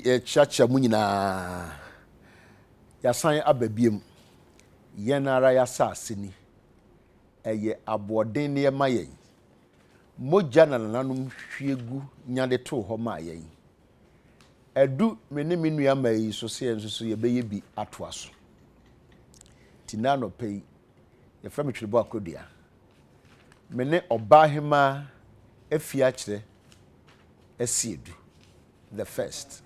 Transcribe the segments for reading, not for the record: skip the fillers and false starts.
Yɛkyeakyea mo nyinaa. Yɛasan aba biom. Yɛn ara y'asase ni. Ɛyɛ aboɔden nneɛma yɛn. Mogya na nananom hwie gu nya de too hɔ maa yɛn. Adu me ne me nua mmaa yi so sɛ yɛn nso so yɛbɛyɛ bi atoa so. Nti nnɛ anɔpa yi, yɛfrɛ me Twerebo Akodua. Me ne Ɔbaahemaa Afiakyerɛ Asiedu the first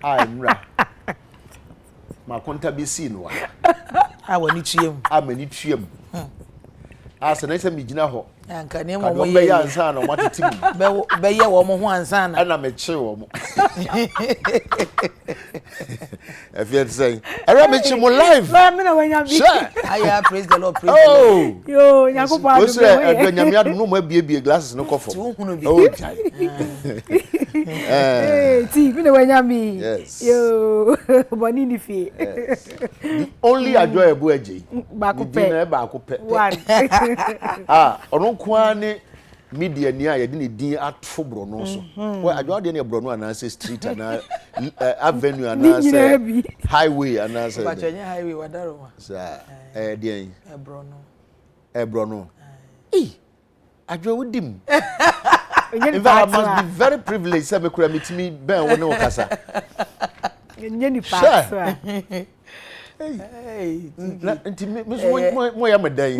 a nnura makonta bi sii no wɔ ha. A w'ani tua mu. A m'ani tua mu. A sɛ na sɛ megyina hɔ. Anka nneɛma wɔn yɛ bɛyɛ ansa na wɔn atete mu. Bɛyɛ wɔn ho ansa na. Ɛna mekye wɔn. Ɛfie ti sɛn. Ɛrɛ mekye mo live. Bɛɛ mi na wɔnya bi. Sɛ. Aya praise the Lord praise the Lord. Yoo nyankopɔn adum bɛ wɔyɛ. Osirɛ ɛdɔ nyame adum no mo abiebie glasses no kɔ fam. Ti wo hunu bi. Oh gyae. Ee ti mi na wɔnya mi. Yes. Yoo bɔnni ni fie. Yes. The only adwo ɛbo agye yi. Baako pɛ. Ne din na baako pɛ. One. Ah ɔno nko ara ne media ni a yɛde ne din ato borɔno so. Mhm. Wɔ adwo adeɛ no yɛ borɔno anaasɛ street anaa eh, avenue anaasɛ highway anaasɛ. Bàtɛ nyɛ highway wadaroma. Saa ɛyɛ deɛn. Ɛborɔno. Ɛborɔno. Ee adwo wo di mu. In fact, I must be very privileged sɛ mekura metumi bɛn wo ne wo kasa. Nye nipa so a. Na nti me nso mo yɛ me dɛn mo yɛ me dɛn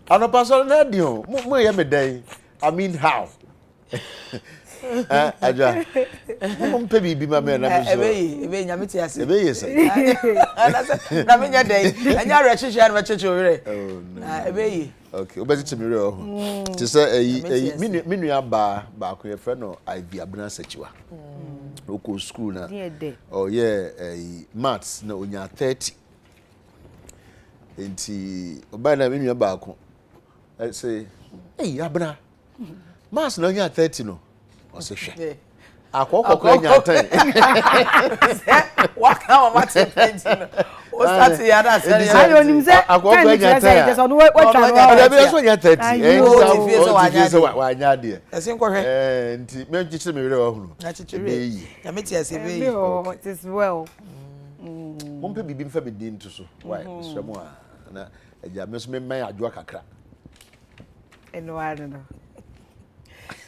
anɔpa sɔrɔ na adi o mo mo yɛ me dɛn I mean how adwa mo mo mpɛ biribi ma mɛ na mi nso ebe yi ebe yi nyame ti ase ebe yi sɛ na mi nyɛ dɛn ɛnyɛ awerɛ kyekyɛ na mɛ kyekye o werɛ ebe yi. Okay, wobɛkyekye me werɛ wɔ ho. Te sɛ ɛyi ɛyi me nua me nua baa baako yɛfrɛ no Ivy Abena Sakyiwa. Ɔkɔ school na ɔyɛ ɛyi maths na onya 30. Nti ɔbaa na me nua baako ɛsɛ ɛyi Abena maths na onya 30 no. Ɔsɛ hwɛ. Akɔkɔ kora nya atɛn. Waka wɔn ate pɛnti no. O start yɛ ada asɛre yɛ. Ayi onim sɛ akɔkɔ ten nya kyerɛ sɛ atɛn. kyerɛ sɛ ɔno watwa no Ɔdɛ bi nso nya 30. Ayi Ɛnti o. sɛ Ɔte fie sɛ ɔte wanyɛ fie sɛ adeɛ. wanyɛ adeɛ. Ɛsi nkɔhwɛ. Ɛɛ nti mɛnkyekyere me werɛ wahunu. Na kyekyere. Ɛbɛyɛ yie. Nyame te ase ɛbɛyɛ Ɛbi yie. wɔ hɔ it is well. Mompɛ biribi mfa me din nto so. Why? Mesrɛ mo a na agya me nso memmɛn adwoa kakra. Ɛno ara no.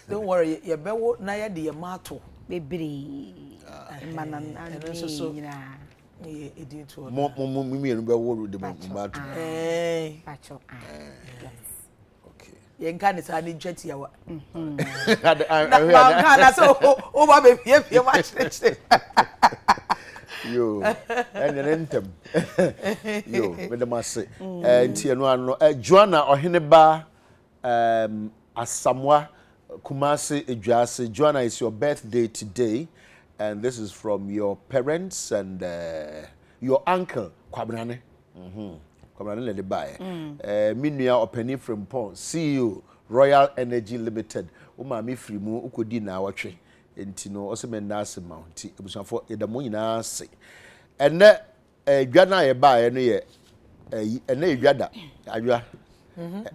Don't worry, yɛbɛwo na yɛde yɛn mma ato. Bebree. Mma na Ɛno nso so nyinaa. yɛ edin to hɔ. Mo mo mo mmienu bɛwo de mo mma ato. Ɛɛ. Pacho. Yes. Okay. Yɛnka ne saa ne ntwa tiawa. Ade Na ahwɛ manka na sɛ wo ba bɛpiepie mu akyerɛkyerɛ. Yo, ɛnɛ ne ntɛm. Yo, mede mo ase. Eh, nti ɛno ano eh, Joanna Ɔheneba Asamoah, Kumasi Eduase. Joanna, it's your birthday today, and this is from your parents and your uncle Kwabrane. Kwabrane na ɛde baeɛ. Me nua ɔpanin Frimpong, CEO, Royal Energy Limited. Wo maame firi mu, wokɔdii naawɔtwe. Nti no, ɔsɛ mɛnda ase ma wo. Nti abusuafoɔ, yɛda mo nyinaa ase. Ɛnɛ, Dwa no a yɛbaeɛ no yɛ ɛyi ɛnɛ yɛ dwa da adwa.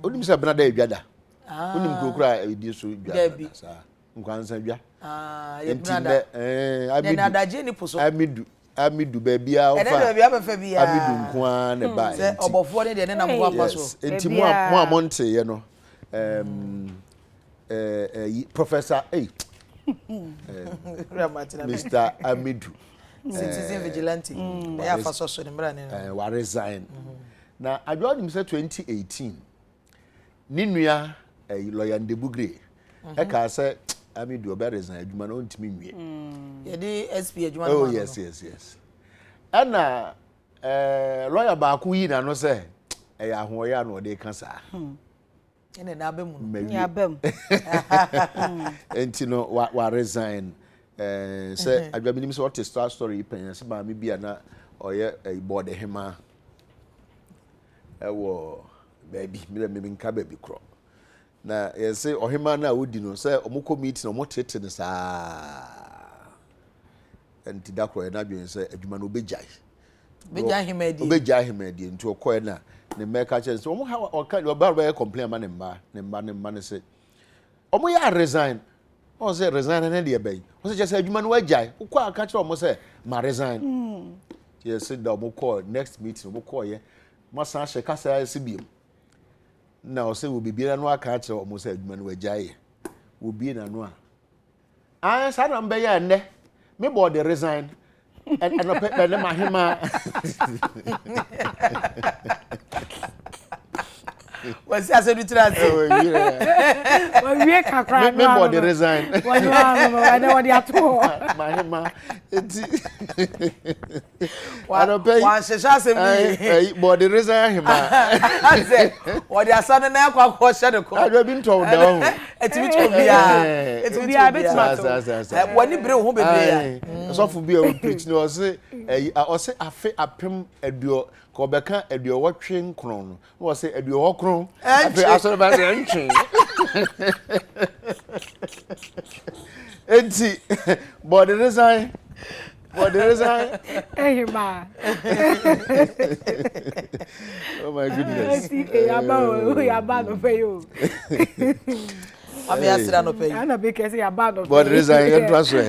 Wonim sɛ bena da yɛ dwa da. Wonim kuro koro a ɛdi so dwa da saa nkwansa dwa. Nti nɛ ɛɛ amidu amidu amidu baabi a wofa amidu nko ara na ɛbaeɛ. Sɛ ɔbɔfoɔ ne deɛ ne nam ho apa so. Nti mo a mo a monteeɛ no ɛɛm. eh, Professor, hey, Mr. Amidu. Citizen vigilante. Ɛyɛ afa so so ne mmara ne no. Wa resign. Na adwa nim sɛ 2018 ne nua lawyer Ndebugre ɛka sɛ Amidu ɔbɛ resign adwuma no ɔntumi nwie. Yɛde SP adwuma no Oh yes yes yes. Ɛna lawyer baako yi n'ano sɛ ɛyɛ ahoɔyɛ a na ɔde ka saa. Ɛna n'aba mu no. Mawie. N'aba mu. Nti no wa wa resign ɛɛ sɛ adwa mi nim sɛ ɔte star story yi pɛn sɛ maame bi a na ɔyɛ ɛyi bɔɔde hemaa ɛwɔ baabi mi dɛ mi nka baabi korɔ na yɛsɛ ɔhemaa no a odi no sɛ ɔmo kɔ meeting ɔmo tete no saa nti da korɔ yɛ n'adwene sɛ adwuma no obegyae. Obegyae ahemmaa Obegyae ahemmaa die nti ɔkɔɛ na ne mma ɛka kyerɛ sɛ wɔn ha ɔka ɔba ɔbɛyɛ complain ama ne mma ne mma ne mma ne sɛ wɔn yɛ a resign. Ɔn sɛ resign ne deɛ bɛn? Ɔsɛ kyerɛ sɛ adwuma no wagyae. Wokɔ a ka kyerɛ wɔn sɛ ma resign. Mm. Yɛsɛ da wɔn kɔɔ next meeting wɔn kɔɔ yɛ. Wɔasan ahyɛ kasa ase biom. Na ɔsɛ wɔ biribiara no aka akyerɛ wɔn sɛ adwuma no wagyae yɛ. Wɔbie n'ano a. Ae saa na mbɛyɛ ɛnnɛ. Me bɔ de resign. Ɛnɔpɛ ɛnɛ ma hema. Wɔsi asɛm no tiri ase. Wɔwie kakra no. Me bɔ de resign. Wɔno ano no ɛnɛ wɔde ato hɔ. Ma hema eti. Anɔpɛ yi. Wɔanhyehyɛ asɛm no yie. Ɛyi bɔde resign ahema. Sɛ wɔde asa no nan akɔ akɔ hyɛ ne kɔn. Adwa bi ntɔ wo da ho. Ɛtumi to obiara. Ɛtumi to obiara. W'ani bere wo ho bebree a. Sɔfo bi a ɔpreach no ɔse ɛyi ɔse afe apem aduɔ ka ɔbɛka aduɔwɔtwe nkron no na wɔsɛ aduɔwɔ kron afei asɔre ba sɛ ɛntwe enti bɔde ne san bɔde ne san ehima oh my goodness yaba o yaba no pɛ yi o Ame asira no pɛ yi. Ɛna bi kɛse yaba no pɛ. Bɔde resan yɛn to aso ɛ.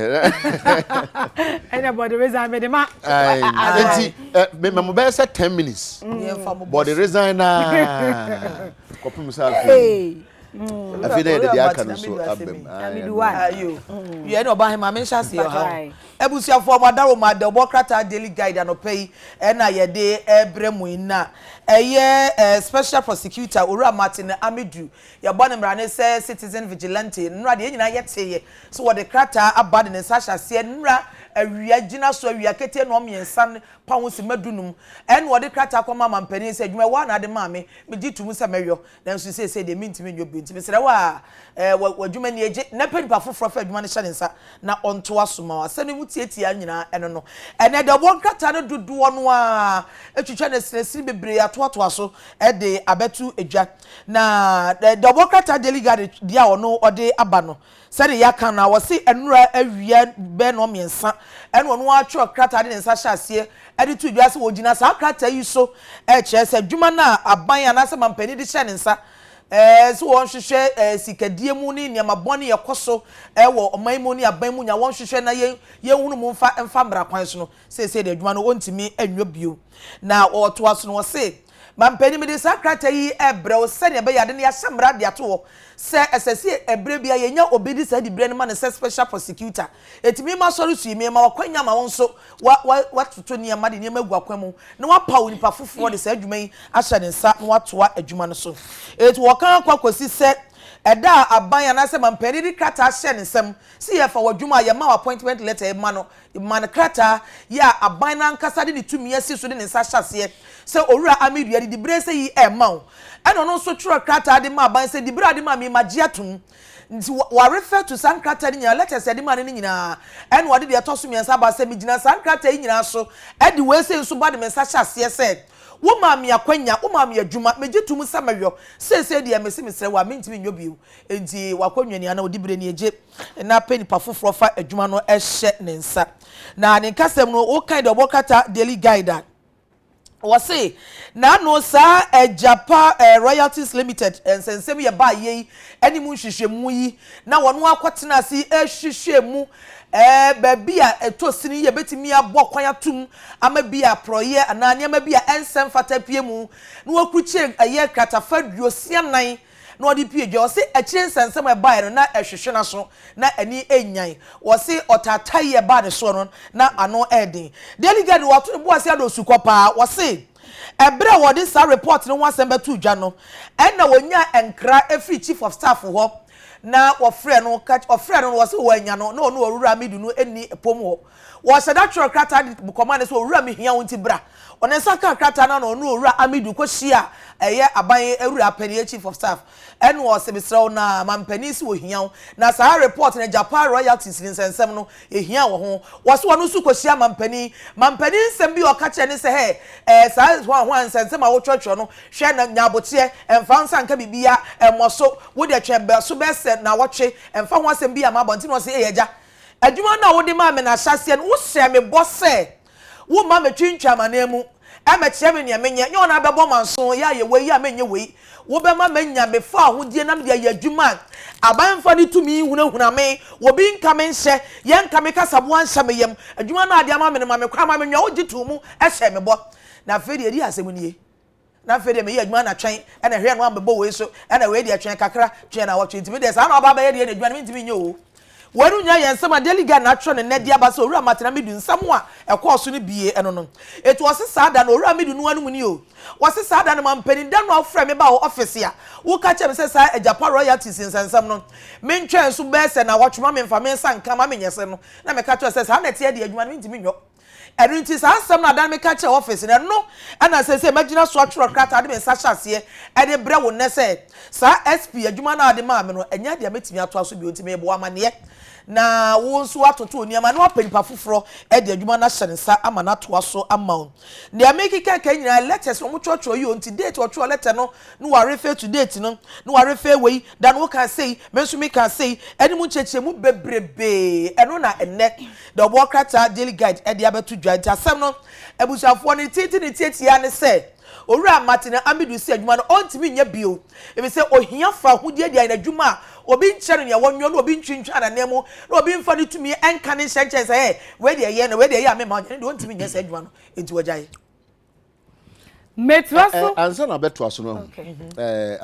Ɛna bɔde resan mɛ de ma. Eti mɛ mo bɛyɛ sɛ 10 minutes. Bɔde resan naa kɔpem sɛ afei. Afei na yɛde deɛ aka no so abam. Ayo. Yɛ na ɔba hema me nhyɛ ase ɔha. Abusuafoɔ mo adaro mo ada ɔbɔ krataa daily guide anɔpa yi ɛna yɛde ɛbrɛ mu yi na ɛyɛ special prosecutor Owura Martin Amidu. Yɛbɔ no mmara ne sɛ citizen vigilante. Nnora deɛ yɛn nyinaa yɛteeɛ sɛ wɔde krataa aba de ne nsa ahyɛ aseɛ nnora awia gyina so awia ketee nnɔn mmiɛnsa pa ho simma dunum ɛna ɔde krataa kɔmaa mampanin sɛ adwuma ɛwɔ ha na ade maa me megye to mu sɛ mɛyɔ nanso seesei deɛ mentumi nyɔ bio nti mesrɛ wo a eh, w'adwuma nie gye na pɛ nipa foforɔ fa adwuma no hyɛ ne nsa na ɔntoa so ma wo. Asɛm no mu tiatiaa nyinaa ɛno no. Ɛnɛ dawubɔ nkrataa no dodoɔ no ara atwitwa no asinasini bebree atoatoa so de abɛto dwa. Na dawubɔ krataa Daily Guide deɛ a ɔno ɔde aba no, sɛdeɛ yɛaka no a, wɔse nnora awia bɛyɛ nnɔnmiɛnsa ɛna ɔno ara twerɛ krataa de ne nsa hyɛ aseɛ de to dwa sɛ wɔgyina saa krataa yi so rekyerɛ sɛ adwuma no a aban anaasɛ mampanin de hyɛɛ ne nsa sɛ wɔnhwehwɛ sikadie mu ne nneɛma bɔne a ɛkɔ so wɔ ɔman mu ne aban mu nya wɔnhwehwɛ na yɛnhunu mu mfa mfa mmara kwan so no, seesei deɛ adwuma no wɔntumi nyɔ bio. Na wɔtoa so no wɔse, Mampanin, mede saa krataa yi rebrɛ wo sɛdeɛ ɛbɛyɛ ade no yɛahyɛ mmara de ato hɔ sɛ ɛsɛ sɛ ɛberɛ biara yɛnya obi de saa diberɛ no ma no sɛ special prosecutor. Enti me m'asɔre so yi, merema wo akwanya ma wo nso wa, wa, watoto nneɛma de nneɛma agu akwan mu na wapaw onipa foforɔ de saa adwuma yi ahyɛ ne nsa na watoa adwuma no so. Enti wɔka akɔ akɔsi sɛ ɛda a aban anaasɛ mampanin de krataa hyɛɛ ne nsam sɛ yɛfa w'adwuma a yɛma wo appointment letter yi ma no, ma no krataa yi a aban no ankasa de ne tumi asi so de ne nsa ahyɛ aseɛ sɛ Owura Amidu yɛde diberɛ sɛ yi rema wo. Ɛna ɔno nso twerɛɛ krataa de maa aban sɛ diberɛ a wode maa me yi magye atom. Nti wa refer to saa nkrataa no nyinaa, letters a yɛde maa no no nyinaa, ɛna ɔde deɛ ɛtɔ so mmiɛnsa aba sɛ megyina saa nkrataa yi nyinaa so de wei sei nso ba de me nsa hyɛ aseɛ sɛ womaa me akwanya, womaa me adwuma, megye to mu sɛ mɛyɔ, seesei deɛ mese mesrɛ wo a mentumi nyɔ bio, enti w'akonnwa ni anaa odiberɛ ni gye na pɛ nipa foforɔ fa adwuma no hyɛ ne nsa. Na ne nkasɛm no wokan deɛ ɔbɔ krataa Daily Guide a, Wɔse n'ano saa Agyapa Royalties Limited nsɛnsɛm yi ɛbaa yei ne mu nhwehwɛmu yi na wɔn akɔtena ase rehwehwɛ mu baabi a ɛtɔ sini yi ɛbɛtumi abɔ kwan atum ama bi a porɔeɛ anaa nneɛma bi a ɛnsɛ mfata apue mu na wɔakrukyire ɛyɛ kratafa 64 na ɔde pue dwa. Ɔse akyire nsɛnsɛm a ɛbaeɛ no na ɛhwehwe n'aso na ani nnyan. Ɔse ɔtaatayi a ɛbaa ne soɔ no na ano yɛ den. Daily Guide wɔato ne bo ase adɔ osukɔ paa. Ɔse ɛberɛ a wɔde saa report no ho asɛm bɛtoo dwa no ɛna wɔnyaa nkra firii Chief of Staff hɔ na wɔfrɛɛ no ka ɔfrɛɛ no no ɔse wɔannya no na ɔne Owura Amidu no nni pom hɔ. Wɔhyɛ da twerɛ krataa de kɔmaa no sɛ Owura mehia wo nti bra. Ɔde nsa kaa krataa no ano ɔne Owura Amidu kɔhyiaa ɛyɛ aban awura panin Chief of Staff ɛna ɔse mesrɛ wo na mampanin se ɔhia wo na saa report no Agyapaa royalties ne nsɛnsɛm no yɛhia wɔ ho. Wɔse ɔno nso kɔhyiaa mampanin, mampanin nsɛm bi a ɔka kyerɛɛ ne sɛ hɛ ɛɛ saa hwan hwan nsɛnsɛm a wotwerɛtwerɛ no hwɛ na nya aboteɛ ɛmfa wo nsa nka biribiara ɛmmɔ so wodeɛ twɛn bɛ so bɛyɛ sɛ naawɔtwe ɛmfa ho asɛm bi a mabɔ nti na ɔse ei agya adwuma no a wode maa me no ahyɛaseɛ no wohyɛɛ me bɔ sɛ Womma metwintwan m'ananmu. Ɛmmɛkyerɛ me nea menyɛ. Nyɛ wo na abɛbɔ m'aso, yɛ a yɛ wei, yɛ a menyɛ wei. Wobɛma manya me fawohodie na mede ayɛ adwuma a aban mfa ne tumi nhunahuna me, obi nka me nhyɛ, yɛnka me kasaboa nhyɛ me yam. Adwuma no a ade ama me no, ma me kwan ma menwɛn. Wogye too mu hyɛɛ me bɔ. Na afei deɛ, ɛdeɛn asɛm nie? Na afei deɛ meyɛ adwuma na twɛn na hwɛ no ambɛbɔ wei so na wei deɛ twɛn kakra twɛn naawɔtwe nti me deɛ saa na ɔba abɛyɛ deɛ na adwuma no mentumi nyɛ oo. Wei no nyinaa yɛ nsɛm a Daily Guide na atwerɛ no nnɛ de aba sɛ Owura Martin Amidu nsɛm a ɛkɔɔ so no bie ɛno no. Enti ɔse saa da no Owura Amidu no anom ni o. Ɔse saa da no mampanin da no a wofrɛɛ me baa wo office a woka kyerɛɛ me sɛ saa Agyapa royalties nsɛnsɛm no mentwɛn so bɛyɛ sɛ naawɔtwe ma memfa me nsa nka ma menyɛ sɛ no na meka kyerɛɛ wo sɛ saa na ɛteɛ deɛ adwuma no mentumi nyɔ. Ɛno nti, saa asɛm no a da no meka kyerɛɛ ɔfese no, ɛno na seesei magyina so atwerɛ krataa de me nsa ahyɛ aseɛ de rebrɛ wo nnɛ sɛ, saa SP adwuma no a wode maa me no, ɛnyɛ adeɛ a mɛtumi atoa so bio, nti merebɔ wo amanneɛ na wo nso woatoto wo nneɛma na woapɛ nipa foforɔ de adwuma no ahyɛ ne nsa ama no atoa so ama wo. Deɛ merekeka yi nyinaa, letters na wɔtwerɛtwerɛ yi o, nti date a wɔtwerɛ letter no na wɔarefer to date no, na wɔarefer wei, da no wokaa sei, me nso mekaa sei, ɛne mu nkyerɛkyerɛmu bebrebee, ɛno na ɛnnɛ The Ɔboɔ Krataa Daily Guide de abɛto dwa. Nti asɛm no, abusuafoɔ, ne tenten ne tiatia ne sɛ, Owura Martin Amidu si adwuma no ɔntumi nyɛ bio, efisɛ ohia fawohodie de ayɛ n'adwuma a obi nkyerɛ no nea wɔnyɔ na obi ntwintwan n'ananmu na obi mfa ne tumi nka ne nhyɛ nkyɛn sɛ, Ɛɛ, wei deɛ yɛ na wei deɛ yɛ a memma ɔnyɛ, ɛno deɛ ɔntumi nyɛ saa adwuma no, enti wagyae. Metoa so. Ansa na bɛtoa so no ahu.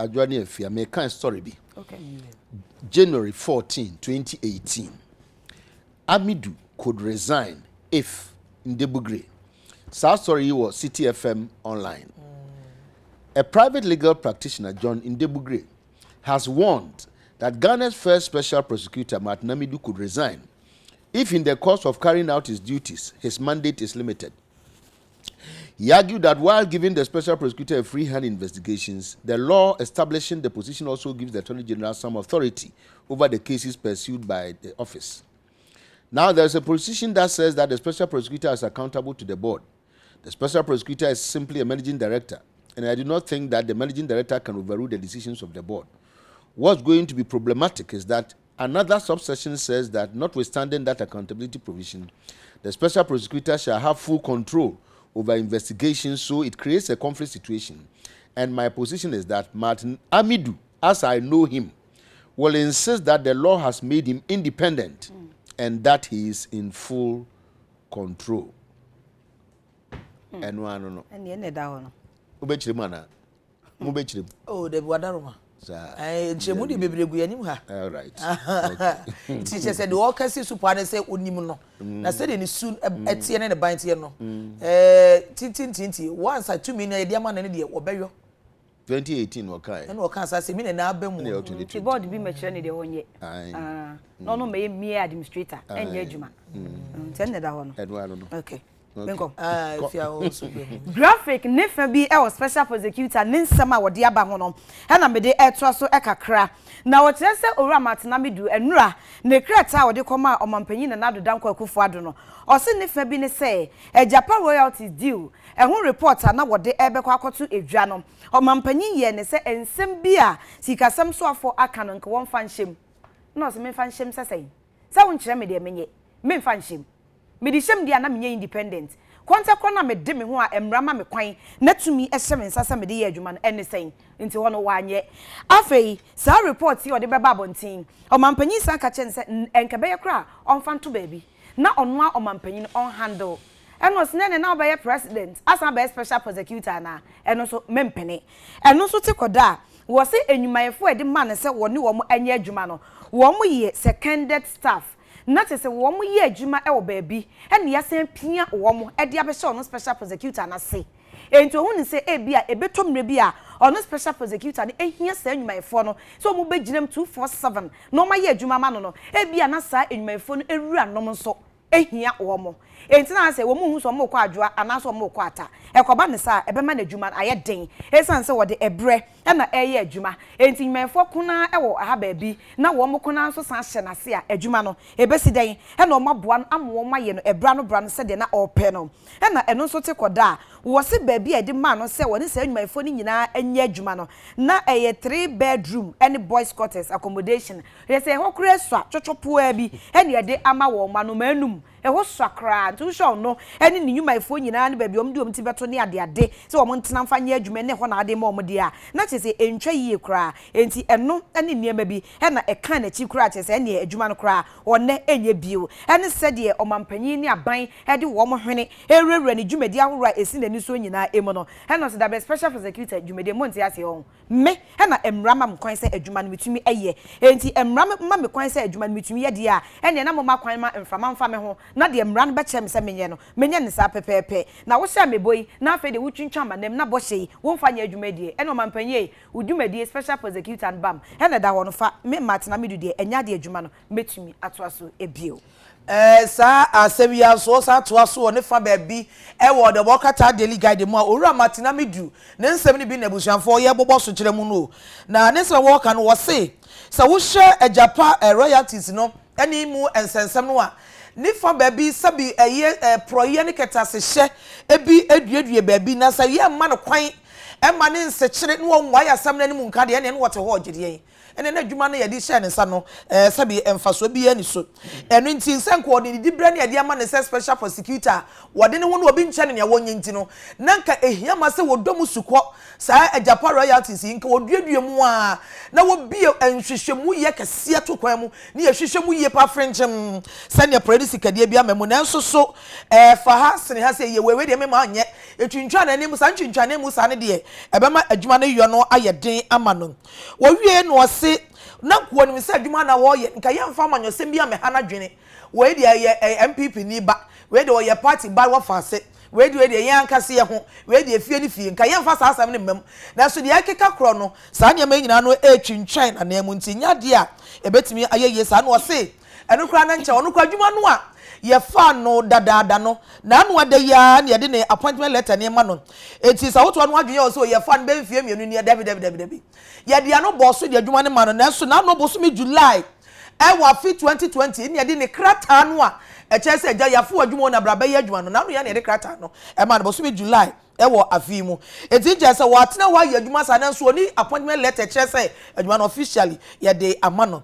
Adwoa ne Afia, meka story bi. January 14, 2018. Amidu could resign if Ndebugre. Saa story yi wɔ Citi FM online. A private legal practitioner, John Ndebugre, has warned that Ghana's first special prosecutor, Martin Amidu, could resign if in the course of carrying out his duties, his mandate is limited. He argued that while giving the special prosecutor a free hand in investigations, the law establishing the position also gives the Attorney General some authority over the cases pursued by the office. Now, there's a position that says that the special prosecutor is accountable to the board. The special prosecutor is simply a managing director, and I do not think that the managing director can overrule the decisions of the board. What's going to be problematic is that another subsection says that notwithstanding that accountability provision, the special prosecutor shall have full control over investigations, so it creates a conflict situation. And my position is that Martin Amidu, as I know him, will insist that the law has made him independent and that he is in full control. Ɛno ano no. Ɛnneɛ na ɛda hɔ no. Wobɛkyerɛ mu anaa? Mobɛkyerɛ mu? Oh, dabi wadaroma. Saa. Ɛɛ nkyerɛmu de bebree gu yɛn anim ha. All right. Nti kyerɛ sɛ deɛ ɔka si so paa ne sɛ onim no. Na sɛdeɛ ne su teɛ ne ne ban teɛ no, ɛɛ tintintinti once a tumi no yɛde ama no no deɛ wɔbɛyɔ. 2018 wɔkae. Ɛna ɔkaa saa sɛ mi na na aba mu. Nti board bi mmɛkyerɛ ne deɛ ɔnyɛ. Ah, na ɔno mmɛyɛ mere administrator ɛnyɛ adwuma. Nti ɛno na ɛda hɔ no. Ɛno ano no. Okay. Menkɔ. Ah, efi a wɔn nso bi. Graphic ne fa bi wɔ Special Prosecutor ne nsɛm a wɔde aba ho no na mede retoa so kakra. Na wɔkyerɛ sɛ Owura Martin Amidu nnura ne krataa a ɔde kɔmaa Ɔmanpanyin Nana Addo Dankwa Akufo-Addo no, ɔse ne fa bi ne sɛ Agyapa Royalties deal ɛho report a na wɔde rebɛkɔ akɔto dwa no, Ɔmanpanyin yɛɛ ne sɛ nsɛm bi a sikasɛm soafoɔ aka no nka wɔmfa nhyɛ mu. Ɛna ɔse memfa nhyɛ mu sɛ sɛn? Sɛ wonkyerɛ me deɛ menyɛ, memfa nhyɛ mu. Mede hyɛ mu deɛ a na menyɛ independent. Kɔntɛ korɔ no a mede me ho a mmara ma me kwan na tumi hyɛ me nsa sɛ mede yɛ adwuma no, ɛne sɛn? Nti hɔ no wanyɛ. Afei saa report yi a ɔde bɛba abɔnten yi, ɔmanpanyin san ka kyerɛɛ no sɛ nka ɛbɛyɛ koraa a ɔmfa nto baabi na ɔno ara ɔmanpanyin ɔnhandle. Ɛna ɔse na ɛneɛ na wobɛyɛ president asan abɛyɛ special prosecutor anaa? Ɛno nso mempene. Ɛno nso te kɔda a, wɔse nnwumayɛfoɔ a yɛde maa no sɛ wɔne wɔn nyɛ adwuma no, wɔyɛ seconded staff. Na kyerɛ sɛ wɔyɛ adwuma wɔ baabi na yɛasan apia wɔn de abɛhyɛ ɔno special prosecutor no ase. Enti ɔhu no sɛ ebia ɛbɛtɔ mmerɛ bi a ɔno special prosecutor no hia saa nnwumayɛfoɔ no sɛ wɔbɛgyina mu 247 na wɔayɛ adwuma ama no no, ebia na saa nnwumayɛfoɔ no awuranom nso hia wɔn. Enti na sɛ wɔnhu sɛ wɔrekɔ adwoa anaasɛ wɔrekɔ ata. Ɛkɔba no saa a, ɛbɛma n'adwuma no ayɛ den esiane sɛ wɔde ɛberɛ na ɛreyɛ adwuma. Enti nnwumayɛfoɔ ko no ara wɔ ha baabi na wɔn ko no ara nso san hyɛ no ase a, adwuma no, ɛbɛsi dɛn na wɔaboa no ama wɔayɛ no ɛberɛ ano berɛ ano sɛdeɛ na ɔrepɛ no? Ɛna ɛno nso te kɔda a, wɔse baabi a yɛde maa no sɛ wɔne saa nnwumayɛfoɔ no nyinaa nyɛ adwuma no, na ɛyɛ three bedroom ne boys quarters accommodation. Kyerɛ sɛ ɛhɔ koraa sua twɔtwɔpoaa bi na yɛde ama wɔn, anomaa num. Ɛhɔ sua koraa. Nti wohwɛ ɔno ne ne nnwumayɛfoɔ nyinaa ne baabi a wɔde wɔn ti bɛto ne adeade sɛ wɔn ntena mfa nyɛ adwuma ne ɛhɔ na ade ma wɔn deɛ a, na kyerɛ sɛ ɛntwa yie koraa. Enti ɛno ne nneɛma bi na ɛkaa n'akyi koraa kyerɛ sɛ ɛnneɛ adwuma no koraa ɔnnɛ ɛnyɛ bio. Ɛne sɛdeɛ ɔmanpanin ne aban de wɔn hwene rewurawura ne dwumadi ahoroɔ a ɛsi n'ani soɔ nyinaa mu no. Ɛna ɔse dabrɛ special prosecutor dwumadie monte aseɛ ɔho. Me na mmara ma me kwan sɛ adwuma no metumi yɛ. Enti mmara ma me kwan sɛ adwuma no metumi yɛ deɛ a, ɛnneɛ na momma kwan ma mframa mfa me ho, na deɛ mmara no bɛkyerɛ me sɛ menyɛ no, menyɛ no saa pɛpɛɛpɛ. Na wohyɛɛ me bɔ yi, na afei deɛ wotwintwan m'anam, na bɔhyɛ yi, womfa nyɛ adwuma yi deɛ, ɛnneɛ ɔmampanyin ei, wo dwumadie, special prosecutor no bam, na ɛda hɔ no, fa me Martin Amidu deɛ, ɛnyɛ adeɛ adwuma no, mɛtumi atoa so bio. Saa asɛm yi ara nso, wɔsan toa so wɔ ne fa baabi wɔ The Walkertown Daily Guide mu a Owura Martin Amidu ne nsɛm no bi na abusuafoɔ yɛrebobɔ so kyerɛ mu no o. Na ne nsɛm a wɔreka no, wɔse sɛ wohwɛ agyapa royalties no ne mu nsɛnsɛm no a, ne fa baabi sɛbi ɛyɛ porɔeɛ ne kɛtɛasehyɛ bi duadua baabi na sɛ yɛmma no kwan mma ne nsekyere na wɔnwae asɛm no anim nka deɛ, ɛnneɛ na wɔte hɔ regye deɛn? Ɛnna na adwuma no a yɛde hyɛɛ ne nsa no, sɛbe mfasoɔ biara nni so. Ɛno nti, sɛ anka ɔde ne diberɛ no a yɛde ama no sɛ special prosecutor a wɔde ne ho ne obi nkyɛ no nea wɔnyɛ nti no, na anka ɛhia ma sɛ wɔdɔ mu sukɔ saa agyapa royalties yi, nka wɔduadua mu ara na wɔbue nhwehwɛmu yɛ kɛseɛ to kwan mu na yɛhwehwɛ mu yie paa frenkyem sɛdeɛ porɔeɛ ne sikadie bi ama mu. Nanso so ɛfa ha sene ha sɛ yie? Wei deɛ memma nyɛ. Ɛtwintwan anim saa, ntwintwan mu saa no deɛ, ɛbɛma adwuma no yɔ no ayɛ den ama no. Wɔwiee no ɔse na nka ɔnim sɛ adwuma na wɔreyɛ nka yɛmfa amanyɔsɛm bi ammɛha n'adwene, wei deɛ ɔyɛ ɛyɛ NPP ni ba, wei deɛ ɔyɛ party ba wɔ faase, wei deɛ wei deɛ yɛn ankasa yɛ ho, wei deɛ fie ne fie, nka yɛmfa saa asɛm no mma mu. Nanso deɛ ɛkeka korɔ no, saa nneɛma yi nyinaa no retwintwan n'ananmu nti ɛnyɛ adeɛ a ɛbɛtumi ayɛ yie saa. Na ɔse ɛno koraa na nkyɛ ɔno koraa adwuma no a yɛfaa no dadaada no, n'ano ada yi ara na yɛde ne appointment letter no rema no. Enti sɛ wotoa no adwene yɛ wo sɛ yɛfaa no bɛyɛ mfeɛ mmienu nie, dabi dabi dabi dabi. Yɛde ano bɔɔ so de adwuma no maa no, nanso n'ano bosome July ɛwɔ afe 2020 na yɛde ne krataa no a ɛkyerɛ sɛ agya yɛafa w'adwuma o na bra bɛyɛ adwuma no, n'ano yɛ na yɛde krataa no ɛmaa no bosome July ɛwɔ afe yi mu. Enti nkyerɛ sɛ watena hɔ ayɛ adwuma saa nanso ɔnni appointment letter ɛkyerɛ sɛ adwuma no officially yɛde ama no.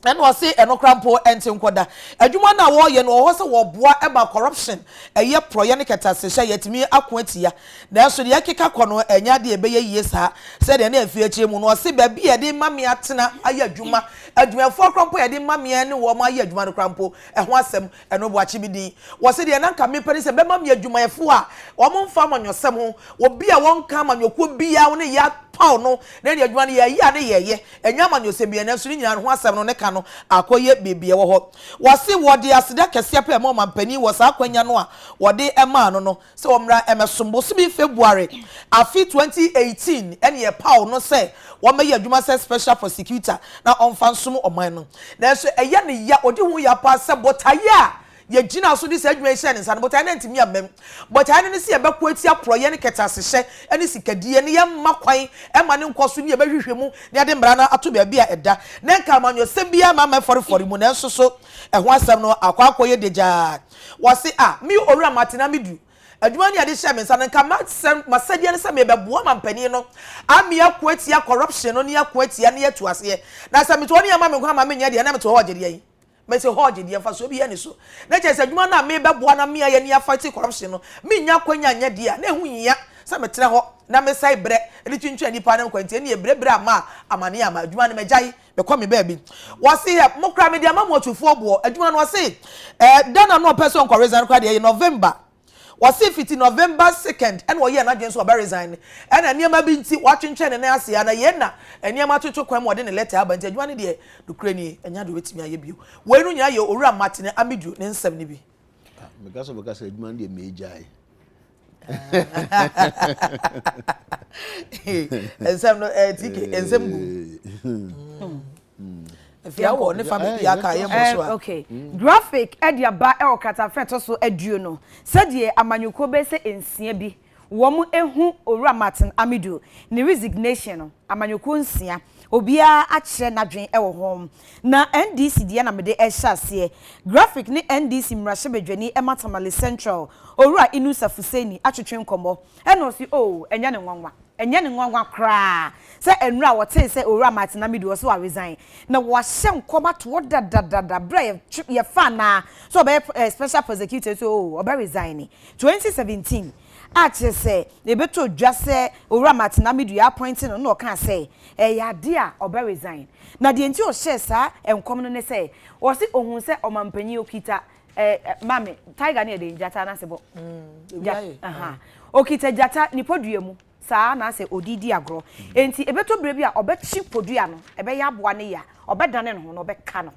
Ɛna ɔse ɛno koraa mpo ɛnte nkɔda. Adwuma no a wɔyɛ no wɔwɔ hɔ sɛ wɔboa ma corruption, ɛyɛ porɔeɛ ne kɛtɛasehyɛ yɛatumi ako atia. Nanso deɛ ɛkeka kɔ no ɛnyɛ adeɛ a ɛbɛyɛ yie saa. Sɛdeɛ na ɛfiri akyire mu no ɔse baabi a yɛde ma me atena ayɛ adwuma, adwumayɛfoɔ koraa mpo a yɛde ma me ne wɔn ayɛ adwuma no koraa mpo ɛho asɛm ɛno boakye me din. Wɔse deɛ na anka mepɛ ne sɛ bɛma me adwumayɛfoɔ a wɔmfa amanyɔsɛm ho, obi a wɔnka amanyɔkuo biara ho ne yɛapaw no na ɛne adwuma no yɛyɛ a ne yɛyɛ, ɛnyɛ amanyɔsɛm biara nanso ne nyinaa no ho asɛm no ne ka no akɔyɛ baabi a ɛwɔ hɔ. Wɔse wɔde aseda kɛseɛ pɛ ma ɔmanpanin wɔ saa akwanya no a wɔde maa no no sɛ ɔmmra mmɛsom. Bosome February afe 2018 ɛne yɛpaw no sɛ wɔmmɛyɛ adwuma sɛ Special Prosecutor na ɔmfa nsom ɔman no. Nanso ɛyɛ no ya, ɔdi ho ya paa sɛ botaeɛ a yɛgyinaa so de saa adwuma yi hyɛɛ ne nsa no, botaeɛ no antumi amma mu. Botaeɛ no ne sɛ yɛbɛko atia porɔeɛ ne kɛtɛasehyɛ ne sikadie ne yɛmma kwan mma no nkɔ so ne yɛbɛhwehwɛ mu na yɛde mmara no ato baabi a ɛda. Na nka amanyɔsɛm biara mma mɛfɔrefɔre mu nanso so ɛho asɛm no akɔ akɔyɛ dagyaa. Wɔse, Ah, me Owura Martin Amidu, adwuma no a yɛde hyɛɛ me nsa no, nka m'asɛm, m'asɛdeɛ ne sɛ merebɛboa mampanin no ame ako atia corruption no ne ako atia ne atu aseɛ. Na sɛ mete hɔ ne yɛmma me kwan ma menyɛ deɛ, na mete hɔ ɔgye deɛn? Mete hɔ ɔgye deɛ, mfasoɔ biara nni so. Na kyerɛ sɛ adwuma no a merebɛboa na me ayɛ ne afight corruption no, mennya akwanya nyɛ deɛ a, na ɛho nhia sɛ metena hɔ na mesɛe berɛ de twintwan nnipa no nkwa nti, ɛnneɛ berɛ berɛ ama a amaneɛ ama, adwuma no magyae. Mekɔ me baabi. Wɔse yɛ mo koraa mede ama mo atufoɔ boɔ. Adwuma no wɔse eh, da na na ɔpɛ sɛ ɔnkɔ resign koraa deɛ ɛyɛ November. Wɔse fiti November second ɛna ɔyɛɛ n'adwene sɛ ɔbɛ resign. Ɛna nneɛma bi nti watwentwɛn ne nan ase ara na yei na nneɛma atoto kwan mu ɔde ne letter aba nti adwuma no deɛ nokorɛ nie ɛnyɛ adeɛ ɔbɛtumi ayɛ bio. Wei no nyinaa yɛ Owura Martin Amidu ne nsɛm no bi. Ah, meka sɛ ɔbɛka sɛ adwuma no deɛ megyae. Nsɛm no eh, TK, nsɛm gu. Afia wɔ ne fa baabi aka yɛ mmɔ so a. Okay. Graphic de aba wɔ kratafa a ɛtɔ so aduonu sɛdeɛ amanyɔkuo bɛyɛ sɛ nsia bi wɔn ahu Owura Martin Amidu ne resignation no. Amanyɔkuo nsia. Obiara akyerɛ n'adwene wɔ ho. Na NDC deɛ na mede rehyɛ aseɛ. Graphic ne NDC mmarahyɛbadwani ma Tamale Central, Owura Inusah Fuseini atwetwe nkɔmmɔ. Ɛna ɔse oh, ɛnyɛ no nwanwa. Ɛnyɛ no nwanwa koraa sɛ nnora a wɔtee sɛ Owura Martin Amidu ɔse wa resign. Na wɔahyɛ nkɔm ato hɔ dadadada berɛ a yɛfaa no ara sɛ ɔbɛyɛ special prosecutor nso oh, ɔbɛ resign. 2017 a kyerɛ sɛ ɛbɛtɔ dwa sɛ Owura Martin Amidu yɛ appoint no na ɔkaa sɛ ɛyɛ adeɛ a ɔbɛ resign. Na deɛ nti ɔhyɛɛ saa nkɔm no ne sɛ ɔse ohuu sɛ ɔmanpanyin okita eh, maame tiger ne yɛ den gyata anaasɛ bɔ gya aha okita gyata ne podua mu saa anaasɛ ɔde di agorɔ enti ɛbɛtɔ berɛ bi a ɔbɛkye podua no ɛbɛyɛ aboa no ya ɔbɛdane ne ho na ɔbɛka no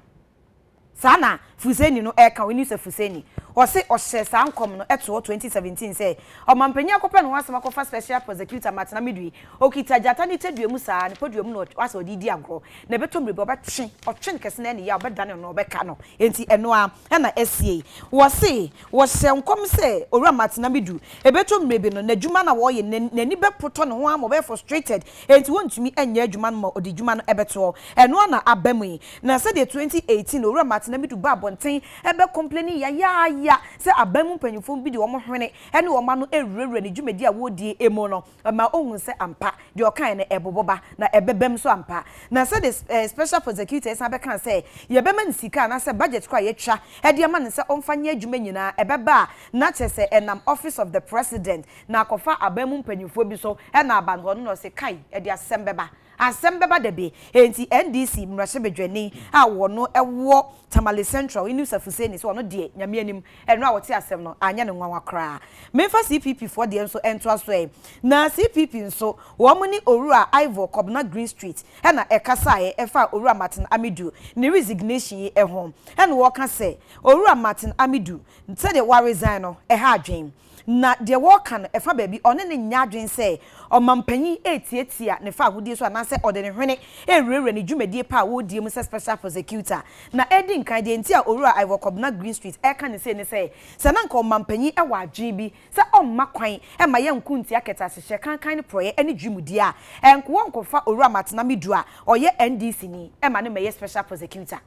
saa na Fuseni no ɛka ɔni sɛ Fuseni ɔse ɔhyɛ saa nkɔm no ɛtoɔ 2017 sɛ ɔmampanyin akɔpɛ ne ho asɛm akɔfa special prosecutor Martin Amidu yi okita gyata ne tadua mu saa ne podua mu na ɔasɛ ɔde di agorɔ na ɛbɛtɔ mmerɛ bi ɔbɛtwe ɔtwe no kɛse na ɛne yɛ a ɔbɛdane no ɔbɛka no enti ɛno ara na asie yi. Wɔse wɔhyɛ nkɔm sɛ Owura Martin Amidu ɛbɛtɔ mmerɛ bi no n'adwuma no a ɔreyɛ no n'ani bɛpotɔ ne ho ara ma ɔbɛyɛ frustrated enti wɔntumi nyɛ adwuma no ma ɔde dwuma no bɛtoɔ. Ɛno ara na aba mu yi. Na sɛdeɛ 2018 Owura Martin Amidu baa abɔnten bɛ complaining yayaaya sɛ aban mu mpanyinfoɔ bi de wɔn hwene ne wɔn ano rewurawura ne dwumadie a wɔredie mu no, Ɛma ohuu sɛ ampa, deɛ ɔkaeɛ no, ɛbobɔ ba, na ɛbɛbam nso ampa. Na sɛdeɛ Special Prosecutor yi san bɛkaa sɛ, yɛbɛma no sika anaasɛ budget koraa a yɛatwa de ama no sɛ ɔmfa nyɛ adwuma nyinaa, ɛbɛba a, na kyerɛ sɛ ɛnam Office of the President, na akɔfa aban mu mpanimfoɔ bi so na aba no hɔ no, na ɔse, kai, ɛde asɛm bɛba. Asɛm bɛba da bi. Enti NDC mmarahyɛbadwani a wɔno wɔ Tamale Central, Inusah Fuseini sɛ ɔno deɛ Nyame anim ɛno a ɔte asɛm no anyɛ no nwanwa koraa. Memfa CPP foɔ deɛ nso ntoa so ɛ. Na CPP nso wɔn ne Owura Ivor Kobena Greenstreet na ɛkasaeɛ ɛfaa Owura Martin Amidu ne resignation yi ho. Ɛna wɔka sɛ Owura Martin Amidu sɛdeɛ wa resign no ɛha adwen. Na deɛ wɔreka no, ɛfa baabi, ɔne no nyɛ adwene sɛ ɔmampanyin retiatia ne fawohodie so anaasɛ ɔde ne hwene rewurawura ne dwumadie pa a wɔredie mu sɛ Special Prosecutor. Na ɛdi nkan, deɛ nti a Owura Ivor Kobena Greenstreet reka no sei ne sɛ, sɛ na anka ɔmampanyin wɔ adwene bi sɛ ɔmma kwan mma yɛnko ntia kɛtɛasehyɛ, kankan ne porɔeɛ ne dwumudie a, ɛnkoa ɔnkɔfa Owura Martin Amidu a ɔyɛ NDC ni ma no mmɛyɛ Special Prosecutor.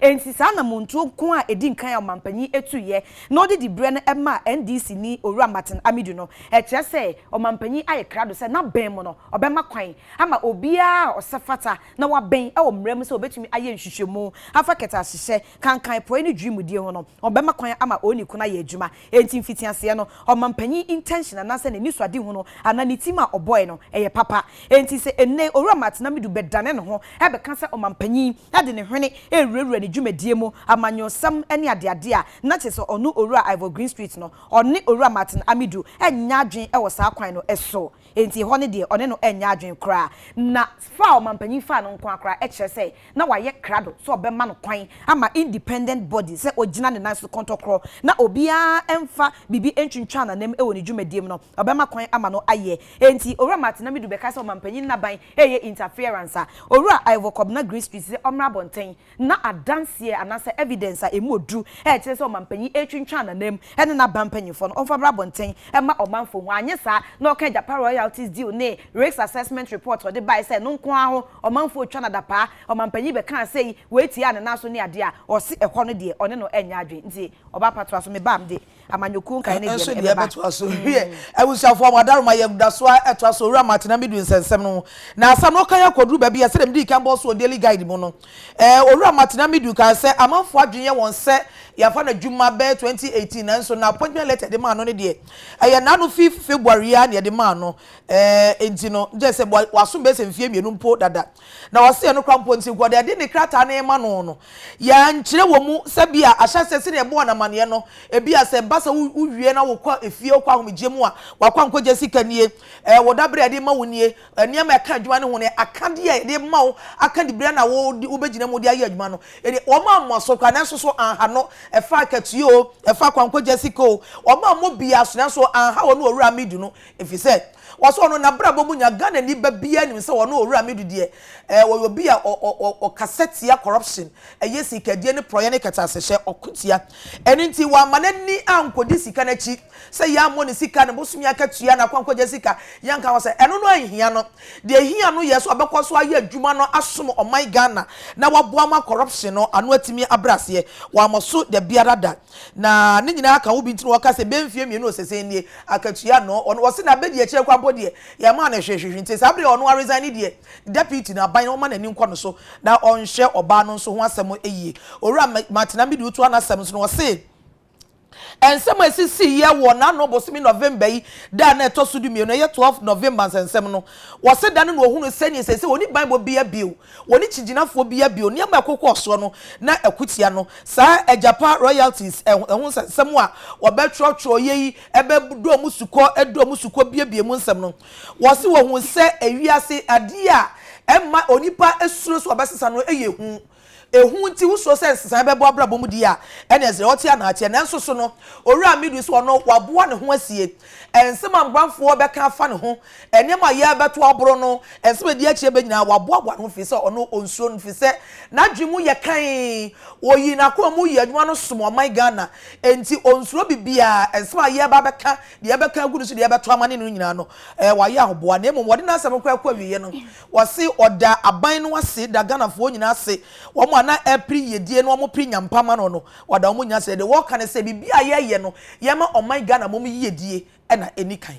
Enti saa anamontuo nko a ɛdi nkan a ɔmanpanyin tuiɛ na ɔde diberɛ no maa NDC ni Owura Martin Amidu no, ɛkyerɛ sɛ ɔmanpanyin ayɛ krado sɛ n'abɛn mu no ɔbɛma kwan ama obiara a ɔsɛ fata na wabɛn wɔ mmara mu sɛ ɔbɛtumi ayɛ nhwehwɛmu afa kɛtɛahyehyɛ, kankan, porɔeɛ ne dwirimudie ho no, ɔbɛma kwan ama onii ko no ayɛ adwuma. Enti mfitiaseɛ no, ɔmampanyin intention anaasɛ n'anisoadehunu anaa ne tim a ɔbɔe no, ɛyɛ papa. Enti sɛ ɛnnɛ yi Owura Martin Amidu bɛdane ne ho bɛka sɛ ɔmampanyin de ne hwene rewurawura ne dwumadie mu, amanyɔsɛm ne adeade a, na kyerɛ sɛ ɔno Owura Ivor Greenstreet no, ɔne Owura Martin Amidu nyɛ adwene wɔ saa kwan no so. Enti ɛhɔ no deɛ, ɔne no nyɛ adwene koraa. Na fa a ɔmampanyin faa no nko ara koraa kyerɛ sɛ na wayɛ krado sɛ ɔbɛma no kwan ama independent body sɛ ɔgyina ne nan so kɔntɔkorɔ na obiara mfa biribi ntwintwan n'anam wɔ ne dwumadie mu no, ɔbɛma kwan ama no ayɛ. Enti Owura Martin Amidu bɛka sɛ ɔmampanyin n'aban reyɛ interference a, Owura Ivor Kobena Greenstreet sɛ ɔmmra abɔnten na adanseɛ anaasɛ evidence a ɛmu ɔduru a ɛkyerɛ sɛ ɔmampanyin retwintwan n'anam ne n'aban mpanyinfoɔ no, ɔmfa mmra abɔnten mma ɔmanfoɔ hu. Anyɛ saa na ɔka Agyapa royalties deal ne risk assessment report a ɔde baeɛ sɛ ɛno nko ara ho ɔmanfoɔ retwa no adapaa, ɔmampanyin bɛkaa sei, wei tiaa ne nan so ne adeɛ a, ɔse ɛhɔ no deɛ ɔne no nyɛ adwene. Nti ɔbaa pa toa so, mebaa mede amanyɔkuo nkaeɛ no Nso deɛ deɛ no ɛbɛba. ɛbɛtoa so. Wiɛ, abusuafoɔ, mo adaworoma yɛ da so ara ɛtoa so. Owura Martin Amidu nsɛnsɛm no ho. Na asɛm no kan akɔduru baabi a sɛdeɛ medii kan bɔɔ so wɔ Daily Guide mu no, ɛɛ, Owura Martin Amidu kaa sɛ amanfoɔ adwene yɛ wɔn sɛ yɛafa no adwuma bɛyɛ 2018 nanso na appointment letter yɛde maa no no deɛ, ɛyɛ n'ano fi February yi ara na yɛde maa no. Ɛɛ, enti no, gye sɛ wasom bɛyɛ sɛ mfeɛ mmienu mpo dada. Na ɔse ɛno koraa mpo nti, nka ɔde ne krataa no rema no no, yɛankyerɛ wɔ mu sɛ bi a ahyɛaseɛ sɛdeɛ yɛbɔɔ no amaneɛ no, ebi a sɛ ɛba sɛ wowie na wokɔ efie, wokɔ ahomegyeɛ mu a, w'akɔ ankɔgya sika nie, ɛɛ, wo daberɛ a yɛde rema wo nie, nneɛma a ɛka adwuma no ho no, akadeɛ a yɛde rema wo aka diberɛ na wode wobɛgyina mu de ayɛ adwuma no, ɛdeɛ wɔn ammɔ so koraa, nanso so anha no, ɛfa akatua o, ɛfa akwankɔgya sika o, wɔn ammɔ biara so, nanso anha wɔn Owura Amidu no, ɛfiri sɛ. Wɔse ɔno n'abrabɔ mu nya Ghanani ba biara nim sɛ ɔno Owura Amidu deɛ ɛɛ ɔyɛ obi a ɔ ɔ ɔ ɔkasa tia corruption, ɛyɛ sikadie ne porɔeɛ ne kɛtɛasehyɛ, ɔko tia. Ɛno nti wamma n'ani ankɔdi sika no akyi sɛ yɛammɔ ne sika, ne bosome akatua, n'akwankɔgya sika, yɛnka ho sɛ ɛno no anhia no. Deɛ ɛhia no yɛ sɛ ɔbɛkɔ so ayɛ adwuma no asom ɔman Ghana na waboa ma corruption no ano atumi abrɛ aseɛ. Wammɔ so dabiara da. Na ne nyinaa ka ho bi nti na wɔka sɛ bɛyɛ mfeɛ mmienu ɔsɛsɛn nie, akatua no, ɔno ɔse n'abɛdi akyire koraa mpo deɛ yɛmmaa no hwee hwee nti saa berɛ a ɔno aresign deɛ, ne deputy no, aban no ɔmma n'ani nkɔ no so na ɔnhwɛ ɔbaa no nso ho asɛm yie. Owura Martin Amidu toa n'asɛm so no ɔse, Nsɛm a esisiiɛ wɔ n'ano bosome November yi da a na ɛtɔ so dumienu, ɛyɛ 12 November nsɛnsɛm no, wɔse da no na wɔhunuu sɛdeɛ seesei wɔnni banbɔ biara bio, wɔnni kyigyinafoɔ biara bio, nneɛma a ɛkokɔɔ soɔ no na ɛko tia no. Saa agyapa royalties ho nsɛnsɛm a wɔbɛtwerɛtwerɛeɛ yi bɛdɔɔ mu sukɔ dɔɔ mu sukɔ buebue mu nsɛm no, wɔse wɔhuu sɛ ewiase adeɛ a ɛmma onipa suro sɛ ɔbɛsesa no yɛ hu. Ehu nti wosuro sɛ nsesae bɛba w'abrabɔ mu di a, ɛnneɛ sɛ ɔte anaa ateɛ. Nanso so no, Owura Amidu sɛ ɔno waboa ne ho asie? Nsɛm a aguanfoɔ bɛka afa ne ho, nneɛma a yɛrebɛto aboro no, nsɛm a ɛdi akyire bɛ nyinaa, waboaboa ne ho firi sɛ ɔno ɔnsuro no firi sɛ n'adwene mu yɛ kann. Ɔyii n'akoma mu yɛɛ adwuma no som ɔman Ghana. Enti ɔnsuro biribiara. Nsɛm a yɛreba abɛka, deɛ yɛbɛka agu ne so, deɛ yɛbɛto amane no nyinaa no, wayɛ ahoboa. Na mmom wɔde n'asɛm koraa kɔ awieeɛ no, Wɔse ɔda aban no ase da Ghanafoɔ nyinaa ase, wɔn a na ɛrepere yiedie na wɔpere nyampa ma no no, wada wɔn nyinaa ase. Deɛ wɔka ne sɛ biribi a yɛreyɛ no, yɛma ɔman Ghana mmom yiedie na ɛni kan.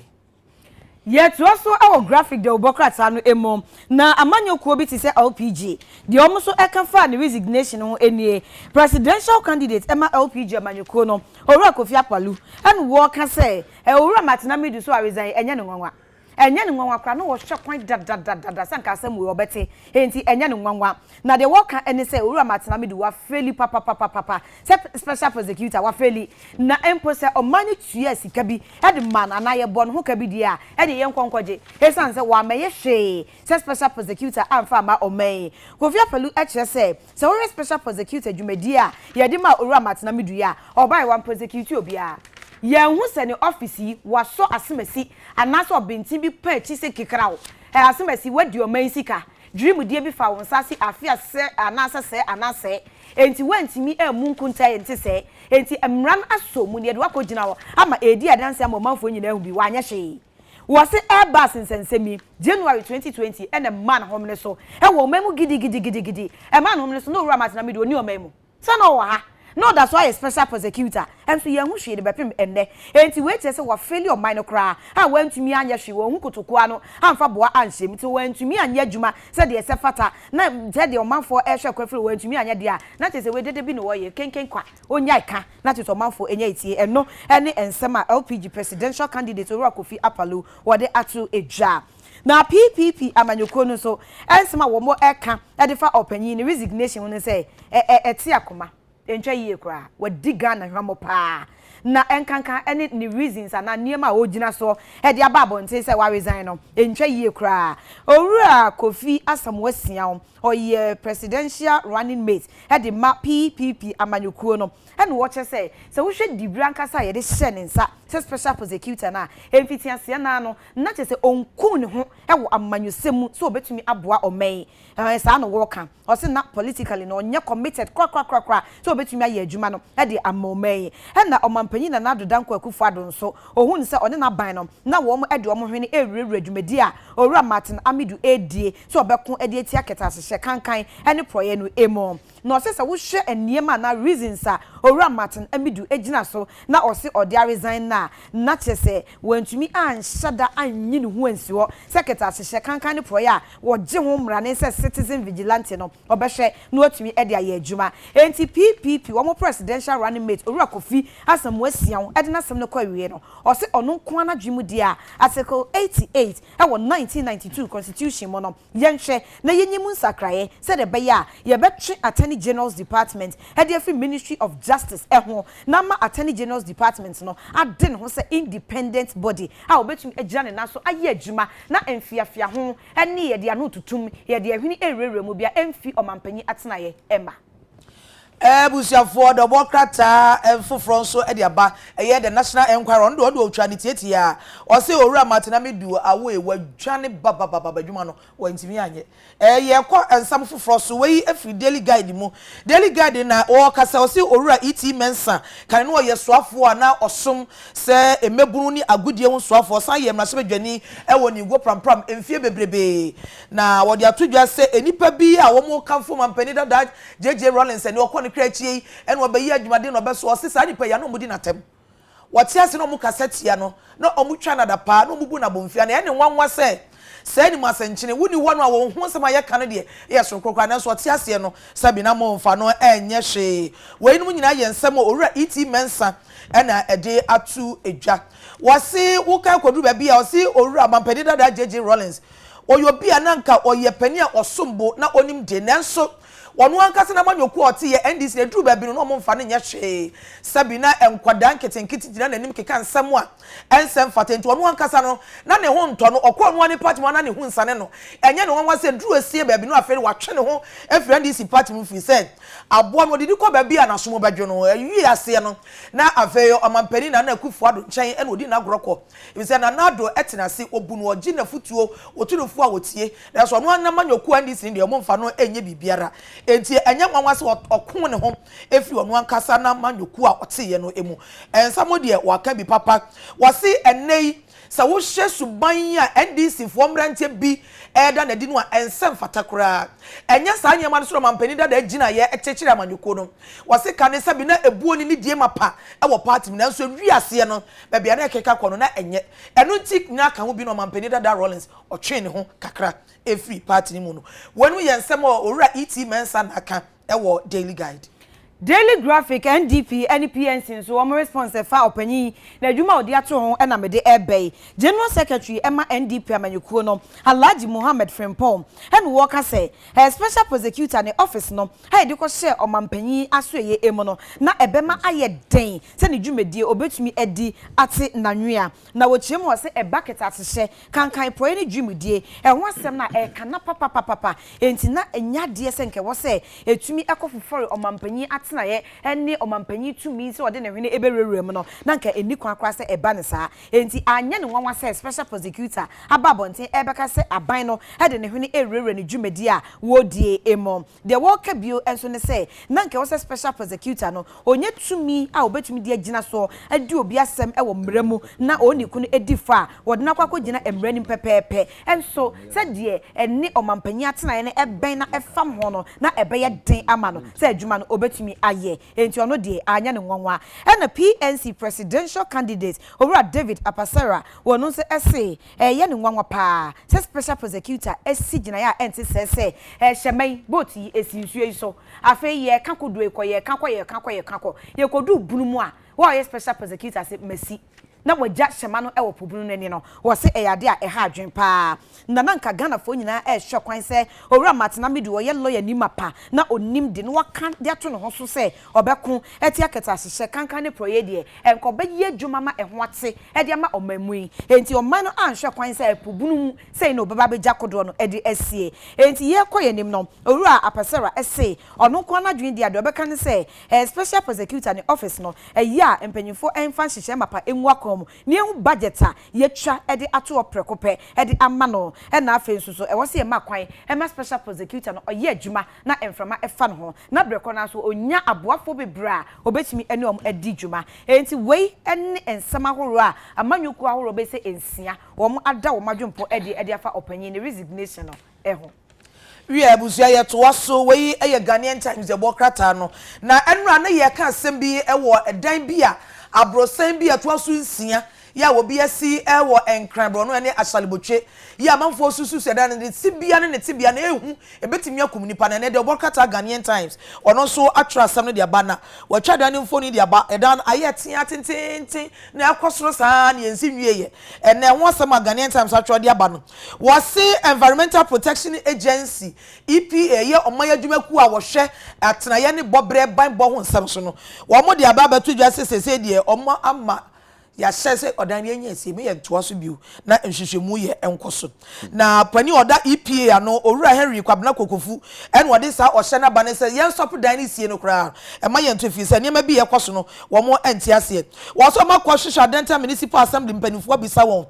Yɛtoa so wɔ graphic dawubɔ krataa no mu, na amanyɔ kuo bi te sɛ LPG, deɛ wɔn nso ɛka faa ne resignation ho nie, Presidential candidate ma LPG amanyɔkuo no, Owura Kofi Akpalu, ɛna wɔka sɛ Owura Martin Amidu so aresign ɛnyɛ no nwanwa. Ɛnyɛ no nwanwa koraa, na wɔhwɛ kwan dadadadada sɛ anka asɛm wei ɔbɛte, enti ɛnyɛ no nwanwa. Na deɛ wɔka ne sɛ Owura Martin Amidu wafeeli papapapapa sɛ special prosecutor, wafeeli. Na mpo sɛ ɔman no tuaa sika bi de maa no anaa yɛbɔɔ ne ho ka bi deɛ a, ɛneɛ yɛnkɔ nkɔgye, ɛsiane sɛ wammɛyɛ hwee sɛ special prosecutor amfa amma ɔman yi. Kofi Apalu kyerɛ sɛ, sɛ wohwɛ special prosecutor dwumadie a yɛde maa Owura Martin Amidu yi a, ɔbaeɛ wamprosecute obiara. Yɛanhu sɛ ne office yi wasɔ asomasi Anaasɛ ɔbenten bi pa akyi sɛ kekraw. Ɛ, asɛm asi, woadi ɔman yi sika. Dwirimudie bi faa wo nsa ase afe a sɛ anaasɛ sɛɛ anaa sɛɛ. Enti woantumi ammu nkontaa a ɛnte sɛɛ. Enti mmara no asɔ mu na yɛde wo akɔgyina hɔ ama ɛredi adanse ama ɔmanfoɔ nyinaa ahu bi. Woanyɛ hwee. Wɔse Airbus nsɛnsɛm yi, January 2020 na ɛmaa ne homene so wɔ ɔman mu gidigidigidigidi. Ɛmaa ne homene so na Owura Martin Amidu ɔnni ɔman mu. Sɛ na ɔwɔ ha, na ɔda so ayɛ special prosecutor, nso yɛnhu hwee de bɛpem ɛnnɛ. Enti wei kyerɛ sɛ wafeeli ɔman no koraa a wantumi anyɛ hwee, wanhu kotokuo ano amfa boa anhyɛ mu, nti wantumi anyɛ adwuma sɛdeɛ ɛsɛ fata, na sɛdeɛ ɔmanfoɔ rehwɛ kwan firi wantumi anyɛ deɛ a, na kyerɛ sɛ wei dede bi na ɔyɛ, kenken kwa, ɔnnyae ka, na kyerɛ sɛ ɔmanfoɔ nya atie. Ɛno ne nsɛm a LPG presidential candidate Owura Kofi Apalu wɔde ato dwa. Na PPP amanyɔkuo no nso nsɛm a wɔka de fa ɔpanyin no resignation ho ne sɛ, ɛ ɛte akoma, ɛntwa yie koraa, wadi Ghana hwammɔ paa. Na ɛnkanka ne ne reasons anaa nneɛma a ɔgyina soɔ de aba abɔnten sɛ waresign no, ɛntwa yie koraa. Owura Kofi Asamoah Siaw, ɔyɛ presidential running mate de ma PPP amanyɔkuo no, ɛna ɔkyerɛ sɛ, sɛ wohwɛ diberɛ ankasa a yɛde hyɛɛ ne nsa sɛ special prosecutor no a, mfitiaseɛ no ara no, Na kyerɛ sɛ ɔnkum ne ho wɔ amanyɔsɛm mu sɛ ɔbɛtumi aboa ɔman yi. Ɛɛ saa na wɔka. Ɔse na politically no ɔnyɛ committed korakorakorakora sɛ ɔbɛtumi ayɛ adwuma no de ama ɔman yi. Ɛna Ɔmanpanyin Nana Addo Dankwa Akufo Addo nso, ɔhunu sɛ ɔne n'aban no na wɔn de wɔn hwene rewurawura dwumadie a Owura Martin Amidu redie sɛ ɔbɛko de atia kɛtɛasehyɛ kankan ne porɔeɛ no mu. Na ɔse sɛ wohwɛ nneɛma anaa reasons a Owura Martin Amidu gyina so na ɔse ɔde aresign no a, na kyerɛ sɛ wantumi anhyɛ da anyi ne ho ansi hɔ sɛ kɛtɛasehyɛ kankan ne porɔeɛ a wɔgye ho mmrane sɛ citizen vigilante no ɔbɛhwɛ na watumi de ayɛ adwuma. Enti PPP wɔn presidential running mate Owura Kofi Asamoah Siaw de n'asɛm no kɔ awieɛ no, ɔse ɔno nko ara n'adwene mu deɛ a Article 88 wɔ 1992 constitution mu no Yɛnhwɛ na yɛnyɛ mu nsakraeɛ sɛdeɛ ɛbɛyɛ a yɛbɛtwe Attorney General's Department de afiri Ministry of Justice ho na ama Attorney General's Department no ade ne ho sɛ independent body a ɔbɛtumi agyina ne nan so ayɛ adwuma na mfeafeaho ne yɛde ano retutum, yɛde ahwini rewurawura mu biara mfi ɔmanpanyin atenaeɛ mma. Abusuafoɔ de ɔbɔ krataa foforɔ nso de aba, ɛyɛ The National Enquirer, ɔno deɛ ɔde ɔtwa ne tiatia a, ɔse Owura Martin Amidu Awoe wadwane babababa adwuma no wantumi anyɛ. Yɛkɔ nsɛm foforɔ so, wei firi Daily Guide mu. Daily Guide na ɔrekasa, ɔse Owura E.T. Mensah, kane no ɔyɛ soafoɔ a na ɔsom sɛ mmabunu ne agodie ho soafoɔ, ɔsan yɛɛ mmarahyɛbadwani wɔ Ningo Prampram mfeɛ bebrebee. Na wɔde ato dwa sɛ nnipa bi a wɔkamfo mampanin dada JJ Rawlings sɛ nea ɔkɔ ne kra akyi yi na ɔbɛyɛ adwumaden na ɔbɛsoa, ɔse saa nnipa yi a na wɔdi no atɛm. Wɔte ase na wɔkasa tia no, na wɔtwa no adapaa, na wɔbu no abomfiaa. Na ɛyɛ ne nwanwa sɛ saa anim asɛnkyene, wonni hɔ no a wɔn ho nsɛm a yɛka no deɛ yɛ soronko koraa, nanso ɔte aseɛ no, sɛbe na momfa no nyɛ hwee. Weinom nyinaa yɛ nsɛm a Owura E.T. Mensah na ɛde ato dwa. Wɔse wokae kɔduru baabi a, ɔse Owura Mampanin dada JJ Rawlings, Ɔyɛ obi a na anka ɔyɛ panin a ɔsom bo na onim de, nanso ɔno ankasa n'amanyɔkuo a ɔte yɛ NDC no, ɛduruu baabi no na wɔmfa no nyɛ hwee. Sɛbi na nkwadaa nketenkete gyina n'anim keka nsɛm a ɛnsɛ mfata, enti ɔno ankasa no, na ne ho ntɔ no. Ɔkɔ ɔno ara ne party mu a na ne ho nsiane no. Ɛnyɛ no nwanwa sɛ ɛduruu asie baabi no afei de watwe ne ho afiri NDC party mu firi sɛ aboa no ɔdidi kɔ baabi a n'asom bɛdwo no. Ɛwiee aseɛ no, na afei Ɔmampanin Nana Akufo-Addo nkyɛn na ɔdi n'agorɔ kɔ. Efisɛ Nana Addo tena ase, obu no, ɔgye n'afutuo, ɔtu no fo a ɔtie. Nanso ɔno ara n'amanyɔkuo NDC no deɛ, wɔmfa no nyɛ biribiara. Enti ɛnyɛ nwanwa sɛ ɔko ne ho firi ɔno ankasa n'amanyɔkuo a ɔteeɛ no mu. Nsa mu deɛ, waka bi papa. Wɔse ɛnnɛ yi, sɛ wohwɛ suban a NDC foɔ mmeranteɛ bi reda no adi no a, ɛnsɛ mfata koraa. Ɛnyɛ saa nneɛma no so na ɔmampanin dada gyinaeɛ kyekyeree amanyɔkuo no. Wɔse kane sɛbe na ebuo ne nidie mapa wɔ party mu, nanso ɛwii aseɛ no, Baabi a na ɛkeka kɔ no, na ɛnyɛ ɛno nti na ka ho bi na Ɔmanpanin dada Rawlings ɔtwee ne ho kakra firii party no mu no. Weinom yɛ nsɛm a Owura E.T. Mensah na aka wɔ Daily Guide. Daily Graphic, NDP ne PNC nso wɔn response ɛfa ɔpanyin yi n'adwuma a ɔde ato ho na mede reba yi. General Secretary ma NDP amanyɔkuo no, Alhaji Mohammed Frimpong na ɔreka sɛ Special Prosecutor ne office no a yɛde kɔhyɛɛ ɔmanpanyin asoɛeɛ mu no na ɛbɛma ayɛ den sɛ ne dwumadie ɔbɛtumi adi ate n'anwea. Na wɔkyerɛ mu ɔse ɛba kɛtɛasehyɛ, kankan porɔeɛ ne dwumadie ɛho asɛm no a ɛka na papapapapa enti na ɛnyɛ adeɛ sɛ nka ɛwɔ sɛ ɛtumi kɔ fofɔre ɔmanpanyin atenaeɛ ne ɔmanpanyin tumi sɛ ɔde ne hwene bɛwurawura mu no na nka ɛnni kwan koraa sɛ ɛba no saa. Enti anyɛ no nwanwa sɛ Special Prosecutor aba abɔnten rebɛka sɛ aban no de ne hwene rewurawura ne dwumadi a wɔredie mu. Deɛ wɔreka bio nso ne sɛ na anka ɛwɔ sɛ Special Prosecutor no ɔnya tumi a ɔbɛtumi de agyina so adi obi asɛm wɔ mmara mu na ɔne kunu adi fɔ a wɔde no akɔ akɔgyina mmara anim pɛpɛɛpɛ nso sɛdeɛ ɛne ɔmanpanin atenaeɛ no bɛn na ɛfam ho no na ɛbɛyɛ den ama no sɛ adwuma no ɔbɛtumi ayɛ. Enti ɔno deɛ anyɛ no nwanwa. Ɛna PNC Presidential Candidate Owura David Apasera wɔ no nso se ɛyɛ no nwanwa paa sɛ Special Prosecutor asi gyinaeɛ a ɛnte sɛɛ sɛ hyɛmma yi, boat yi, si nsuo yi so. Afei yɛreka kodoɔ yi kɔ, yɛreka kɔ, yɛreka kɔ, yɛreka kɔ. Yɛkɔduu bunu mu a, wo a woyɛ Special Prosecutor se masi na wagya hyɛma no wɔ po bunu no ani no, wɔse ɛyɛ adeɛ a ɛha adwene paa. Na na anka Ghanafoɔ nyinaa rehwɛ kwan sɛ Owura Martin Amidu, ɔyɛ lɔyani mapa na ɔnim de na waka de ato ne ho so sɛ ɔbɛko atia kɛtɛasehyɛ, kankan ne porɔeɛ deɛ, ɛnka ɔbɛyɛ adwuma ma ɛho ate de ama ɔman mu yi. Enti ɔman no anhwɛ kwan sɛ po bunu mu sei na ɔbɛba abɛgya kodoɔ no de asie. Enti yɛrekɔ yɛn anim no, Owura Apasera se ɔno nko ara n'adwene deɛ, deɛ ɔbɛka ne sɛ Special Prosecutor ne office no, ɛyɛ a mpanyimfoɔ mfa nhyehyɛe mapa ngu akwan mu na yɛnhu budget a yɛatwa de ato hɔ prɛko pɛ de ama no. Ɛna afei nso so ɛwɔ sɛ yɛma kwan ma Special Prosecutor no ɔyɛ adwuma na mframa fa ne ho na berɛ korɔ no ara nso ɔnya aboafoɔ bebree a ɔbɛtumi ne wɔn adi dwuma. Enti wei ne nsɛm ahoroɔ a amanyɔkuo ahoroɔ bɛyɛ sɛ nsia wɔn ada wɔn adwempɔ adi de afa ɔpanyin ne resignation no ho. Wiɛ, abusua yɛtoa so. Wei yɛ Ghanaian Times ɛbɔ krataa no. Na ɛnora na yɛreka asɛm bi wɔ ɛdan bi a aborosan bi a ɛtoa so nsia yi a obi asi wɔ Nkran borɔno ne Ashalebotwe yi a amanfoɔ susu sɛ ɛdan no ne sibea ne ne tebea no ɛhu ɛbɛtumi akum nipa no. Ɛnɛ deɛ ɔbɔ krataa Ghanaian Times ɔno nso atwerɛ asɛm no de aba na watwa dan no mfoni de aba. Ɛdan no ayɛ tea tententen na ɛkɔ soro saa na yɛnsi nwieɛ. Ɛnɛ ɛho asɛm a Ghanaian Times atwerɛ de aba no Wɔse Environmental Protection Agency, EPA, yɛ ɔman adwumakuo a wɔhwɛ atenaeɛ ne bɔberɛ banbɔ ho nsɛm so no, wɔde aba abɛto dwa sɛ seesei deɛ wɔama Yɛahyɛ sɛ ɔdan no yɛnyɛ asie ma yɛntoa so bio na nhwehwɛmu yɛ nkɔ so. Na panin a ɔda EPA ano, Owura Henry Kwabena Kokofu na ɔde saa ɔhyɛ no aba ne sɛ yɛnstɔpo dan no sie no koraa mma yɛnto ɛfiri sɛ nneɛma bi a ɛkɔ so no wɔn nte aseɛ. Wɔn nso wɔakɔ hwehwɛ Adenta Municipal Assembly mpanimfoɔ abisa wɔn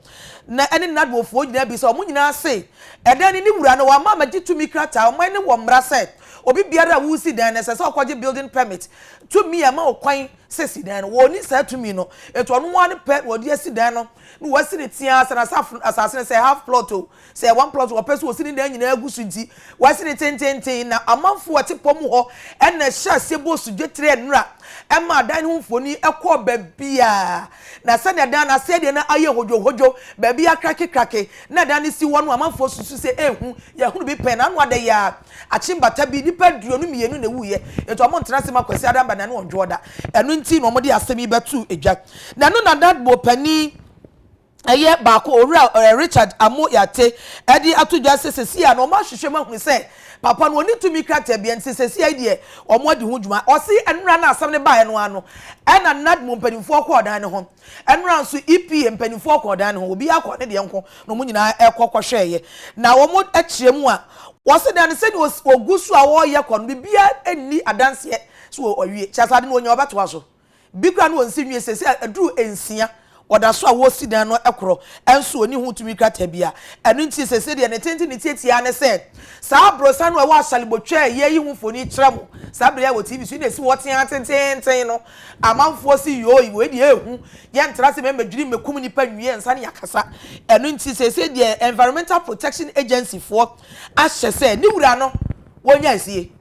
na ɛne Nadmofoɔ nyinaa abisa wɔn nyinaa se ɛdan no ne wura no wamma ammɛgye tumi krataa. Ɔman no wɔ mmara sɛ obi biara a woresi dan no ɛsɛ sɛ ɔkɔgye building permit, tumi a ɛma wo kwan sɛ si dan no. Wɔnni saa tumi no. Enti ɔno ara ne pɛ na ɔde asi dan no, na wasi no teaa sɛ n'asafo asase no, sɛ half plot o, sɛ one plot o, ɔpɛ sɛ ɔsi ne dan nyinaa gu so nti, wasi no tenteenten. Na amanfoɔ a wɔte pɔ mu hɔ na ɛhyɛɛ aseɛ bɔɔ sodwetire nnora maa dan no ho mfoni kɔɔ baabiara. Na sɛdeɛ dan no aseɛ deɛ na ayɛ hodwohodwo, baabi akrakekrake, na dan no si hɔ no, amanfoɔ susu sɛ ɛnhu, yɛahunu bi pɛn. Na ano ada yi ara, Akye mbata bi, nnipa 22 na ɛwuiɛ, enti wɔn ntena ase ma Kwasi Adamba na ɛne wɔn dwoɔ da. Ɛno nti na wɔde asɛm yi bɛtoo dwa. Na ɛno na Nadmo panin ɛyɛ baako, Owura Richard Amoh Yartey de ato dwa sɛ seesei a na wɔn ahwehwɛ mu ahunu sɛ papa no ɔnni tumi krataa biara nti seesei yi deɛ wɔn adi ho dwuma. Ɔse nnora no a asɛm no baeɛ no ara no ɛna Nadmo mpanimfoɔ kɔɔ dan no ho. Ɛnora nso EPA mpanimfoɔ kɔɔ dan no ho, obiara kɔɔ ne deɛ nko na wɔn nyinaa kɔ kɔhwɛeɛ. Na wɔn kyerɛ mu a, wɔse dan no sɛdeɛ wɔgu so a wɔreyɛ kɔ no, biribiara nni adanseɛ sɛ wɔawie. Kyerɛ sɛ ade no wɔnya wɔbɛtoa so. Bi koraa no wɔnsi nwie, seesei aduru nsia wɔda so a wɔresi dan no korɔ nso wɔnni ho tumi krataa biara. Ɛno nti seesei deɛ ne tenten ne tiatia ara ne sɛ saa aborosan no a ɛwɔ Ashalebotwa a yɛreyi ho mfoni kyerɛ mo saa bere yi a wɔ TV so yi na ɛsi hɔ teaa tenteenten no. Amanfoɔ se yoi, wei deɛ ɛhu, yɛntra ase mɛmɛdwiri mmɛkum nnipa nwie ansa ne yɛakasa. Ɛno nti seesei deɛ Environmental Protection Agency foɔ ahyɛ sɛ ne wura no wɔnya asie.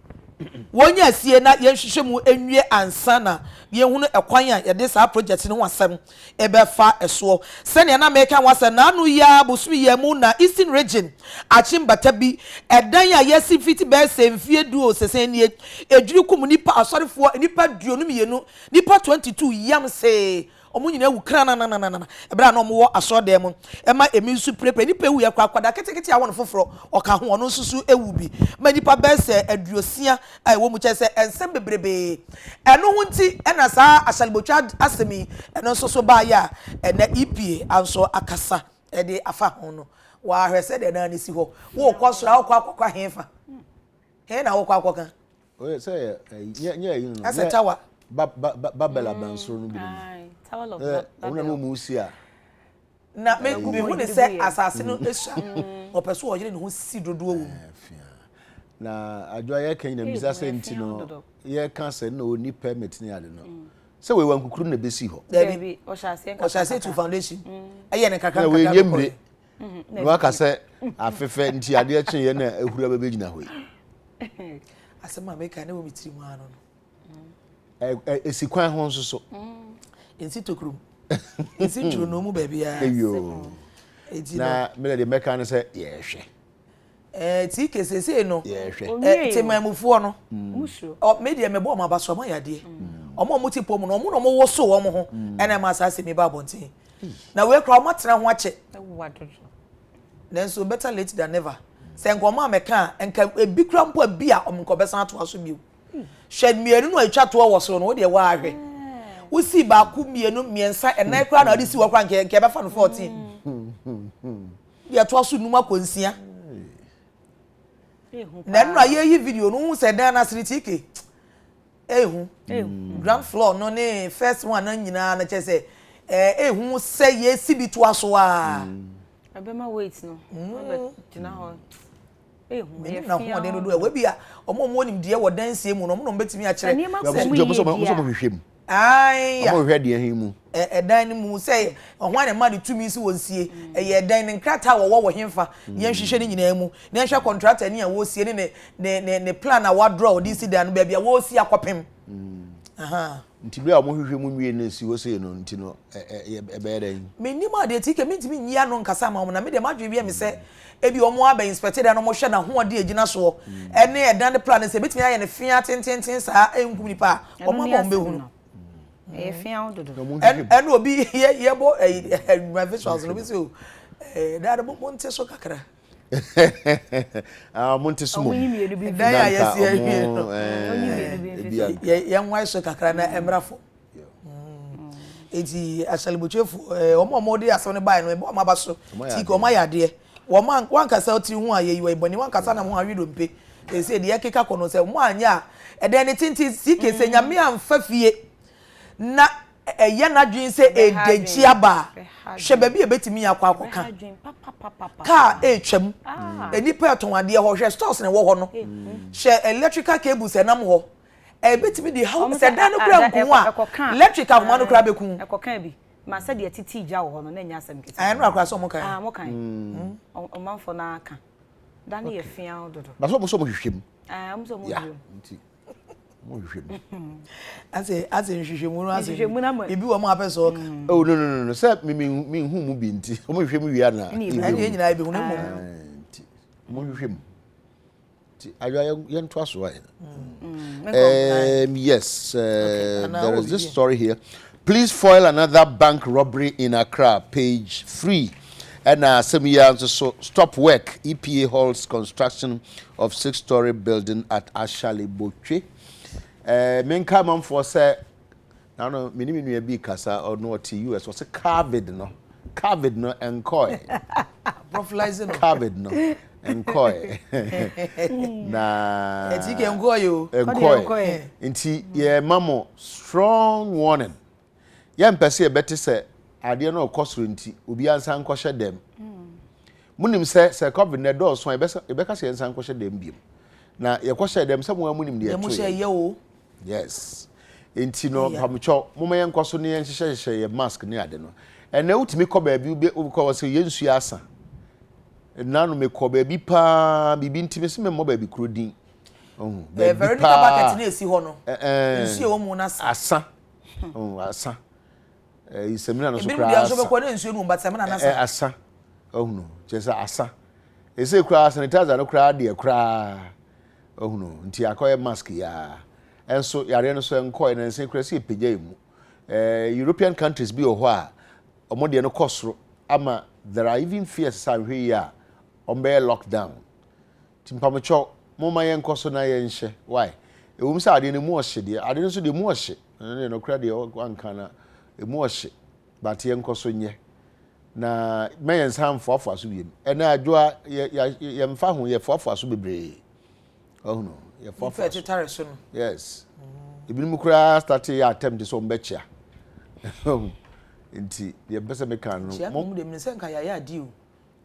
Wɔnya asie na yɛnhwehwɛ mu nwie ansa na yɛhunu ɛkwan a yɛde saa project no ho asɛm bɛfa soɔ. Sɛnea na meka ho asɛm naano yi ara bosome yi ara mu na Eastern Region akye mbata bi ɛdan a yɛasi fiti bɛyɛ sɛ mfie du o sɛsɛn nie, ɛdwiri kum nnipa asɔrefoɔ nnipa 22, nnipa 22 yam see wɔn nyinaa wu kranananana ɛberɛ a na wɔn wɔ asɔredan mu ɛma ɛmi nso pirepire nnipa ɛwuiɛ koraa akwadaa ketekete a wɔn foforɔ ɔka ho ɔno nso so ɛwu bi ma nnipa bɛyɛ sɛ 60 a ɛwɔ mu kyerɛ sɛ nsɛm bebrebee. Ɛno ho nti na saa ahyɛlebotwa asɛm yi ɛno nso so baeɛ a ɛnɛ EPA nso akasa de afa ho no. Wahwɛ sɛdeɛ nan no si hɔ. Wokɔ soro a wokɔ akɔkɔ hefa? He na wokɔ akɔka? Oye sɛ yɛ nyɛ yi no. Ɛsɛ tawa. Ba ba Babel abansoro no bi no. Tower of Babel. Ɔmo na no mu si a. Na me mehu ne sɛ asase no sua, ɔpɛ so ɔyere ne ho si dodoɔ wɔ mu. Na adwoa yɛka nyina bisa sɛ nti no yɛka sɛ na ɔni permit ne ade no sɛ wei wankukuru na ɛbɛsi hɔ. Dabi ɔhyɛ aseɛ tu foundation ɛyɛ ne kakra nkakra. Wei nyɛ mmire na waka sɛ afefɛ nti adeɛ kyeeɛ na ahura bɛbɛgyina hɔ yi. Asɛm a meka ne wɔ me tiri mu ano no. Esi kwan ho nso so. Nsi tokuro mu. Nsi ntwironoo mu baabiara. Eyo. Na mene deɛ mɛka ne sɛ yɛhwɛ. Ɛɛ TK seesei no. Yɛhwɛ. Ɛɛ temamufoɔ no. Ɔ me deɛ mebɔ wɔn aba so wɔn ayɛ adeɛ. Wɔn a wɔte pɔ mu no wɔn na wɔn woso wɔn ho ɛna ɛma saa asɛm yi ba abɔnten. Na wei koraa wɔn atena ho akyɛ. Nanso better late than never. Sɛ nka wɔn ammɛka a nka ebi koraa mpo a bi a wɔn nka wɔbɛsan atoa so bio. Hwɛ mmienu no a etwa toɔ wɔ soro no, wo deɛ waa hwɛ. Wosii baako, mmienu, mmiɛnsa, ɛnan koraa na wode si hɔ koraa nka nka ɛbɛfa no 14. Deɛ ɛtoa so num akɔ nsia. Na ɛno na yɛyi video no, wohu sɛ dan no ase no TK. Ehu. Ground floor no ne first one no nyinaa no kyerɛ sɛ ehu sɛ yɛsi bi toa so a. Ɛbɛma weight no abɛgyina hɔ. Menim n'ahoɔden dodoɔ ɛwɔ bi a wɔn a wɔwɔ nimdeɛ wɔ dansie mu no wɔn na wɔbɛtumi akyerɛ. Nneɛma kɔ mu yie di a. Wɔn sɛ wɔhwehwɛ mu. Ae ya. Wɔhwehwɛ deɛ he mu. Ɛdan no mu sɛ hwan na ɛma no tumi sɛ wɔnsie. Ɛyɛ ɛdan no nkrataa a wɔwɔ wɔ henfa. Yɛnhwehwɛ ne nyinaa mu na yɛnhwɛ kɔntrata ni a wɔresie ne ne ne ne ne plan a wɔadrɔ a wɔde si dan no baabi a wɔresi akɔpem. Ahaa. Nti bere a wɔhwehwɛ mu nwie no si hɔ sei no nti no ɛbɛyɛ dɛn? Mennim adeɛ TK mentumi nyi ano nkasa mma wɔn na me deɛ m'adwene yɛ me sɛ ebi wɔn abɛ inspect dan no wɔhwɛ n'ahoɔden a egyina soɔ ɛne ɛdan no plan no sɛ ebetumi ayɛ no fea tententen saa ɛnkum nipa a wɔn aba wɔn bɛhunu. Ɛyɛ fea dodo. Ɛne obi yɛ yɛbɔ ɛyi my visuals no obi sɛ o ɛɛ dan no mo nte so kakra. Ah, mo nte so mom. Dan a yɛsi awie no. Yɛn nwae so kakra na ɛmmra fam. Eti ahyɛlebotwefoɔ ɛɛ wɔn a wɔde asɛm no baeɛ no ɛbɔ wɔn aba so. Ti ka wɔn ayɛ adeɛ. Wɔn an wankasa wo tiri ho a yɛyi wɔ bɔne wankasa nam ho awe dompe. Seesei deɛ ɛkeka kɔ no sɛ wɔn anyɛ a ɛdɛn ne tenten CK sɛ Nyame amfa fie na ɛyɛ n'adwene sɛ ɛredankyi aba a hwɛ baabi a ɛbɛtumi akɔ akɔka. Kaa ɛretwam, nnipa ɛtɔn adeɛ hɔ, hwɛ stores na ɛwɔ hɔ no, hwɛ electrical cables ɛnam hɔ. Ɛbɛtumi de haw sɛ dan no koraa nku ho a electric ahoma no koraa bɛku. Ɛkɔka bi. Ma sɛdeɛ ɛtetee gya wɔ hɔ no, na ɛnyɛ asɛm ketewa. Ɛno akora sɛ ɔmo kan. Ah, ɔmo kan. Ɔmanfoɔ no ara ka. Da no yɛ feaw dodo. But sɛ ɔmo sɛ ɔmo hwehwɛ mu. Ah, ɔmo sɛ ɔmo hwehwɛ mu. Nti ɔmo hwehwɛ mu. Ase ase nhwehwɛ mu no ase. Nhwehwɛ mu na mo. Ebi wɔ mo apɛ sɛ ɔka. Oh no no no no sɛ me me me nhu mu bi nti ɔmo hwehwɛ mu wie a na. Ɛne yɛn nyinaa ebi hu ne mmom. Nti ɔmo hwehwɛ mu. Nti adwa yɛn to aso ayɛ. Yes, there is this story here. Please foil another bank robbery in Accra, page 3. Ɛna asɛm yi ara nso so, stop work, EPA halts construction of six-story building at Ashale Botwe. Eh, menka amanfoɔ sɛ Na no me ne me nua bi kasa ɔno ɔte US ɔse covid no covid no ɛnkɔɛ Profilize no. Covid no ɛnkɔɛ na Ɛti kɛ nkɔɛ o. Ɛnkɔɛ nti yɛma mo strong warning yɛmpɛ sɛ yɛbɛte sɛ adeɛ no ɔkɔ soro nti obiara nsan nkɔhyɛ dɛm Monim sɛ, sɛ covid no ɛdɔɔso a, yɛbɛka sɛ yɛnsan nkɔhyɛ dɛm biom. Na yɛkɔhyɛɛ dɛm sɛ mo ara monim deɛ ɛtoo yɛn. Yes. Nti no, mpamokyɛw, momma yɛnkɔ so na yɛnhyehyɛhyehyɛ yɛn mask ne ade no. Ɛnnɛ wotumi kɔ baabi, wobɛkɔ hɔ sɛ yɛn nsuo asa. Nna no mekɔ baabi paa, biribi nti mese memmɔ baabi koro din. Ɔhu, baabi Veronica paa. bucket na esi hɔ no, nsuo ɛwɔ mu no asa. Asa. Ɔhu, asa. Ɛyi samina no so Ebinom koraa deɛ nso asa. bɛkɔ ne nsuo no mu but samina no asa. Ɛ asa. Ɔhunu kyerɛ sɛ asa. Ɛsɛ koraa sanitizer no koraa deɛ koraa. Ɔhunu nti akɔyɛ mask yaa. Ɛnso yareɛ no so ɛnkɔɛ na nse koraa sɛ yɛpagya yɛ mu. Ɛɛ European countries bi wɔ hɔ a wɔn deɛ no kɔ soro ama there are even fears sɛ anhwɛ yie a wɔn bɛyɛ lockdown. Nti mpamokyɛw momma yɛnkɔ so na yɛnhyɛ why? Ɛwom sɛ adeɛ no ɛmu ɔhye deɛ, adeɛ no nso deɛ ɛmu ɔhye, ɛno deɛ nokorɛ deɛ wanka na ɛmu ɔhye but yɛnkɔ so nyɛ na mɛ yɛn nsa mfoafoa so biem. Ɛnɛ adwoa yɛ yɛ yɛmfa ho yɛfoafoa so bebree. Ɔhunu yɛfoafoa so. Nipa so no. Yes. Ebinom koraa start yɛ attempt sɛ wɔn bɛkyia. Nti deɛ mpɛ sɛ meka no. Kyia mu deɛ mene sɛ nka yɛayɛ adeɛ o.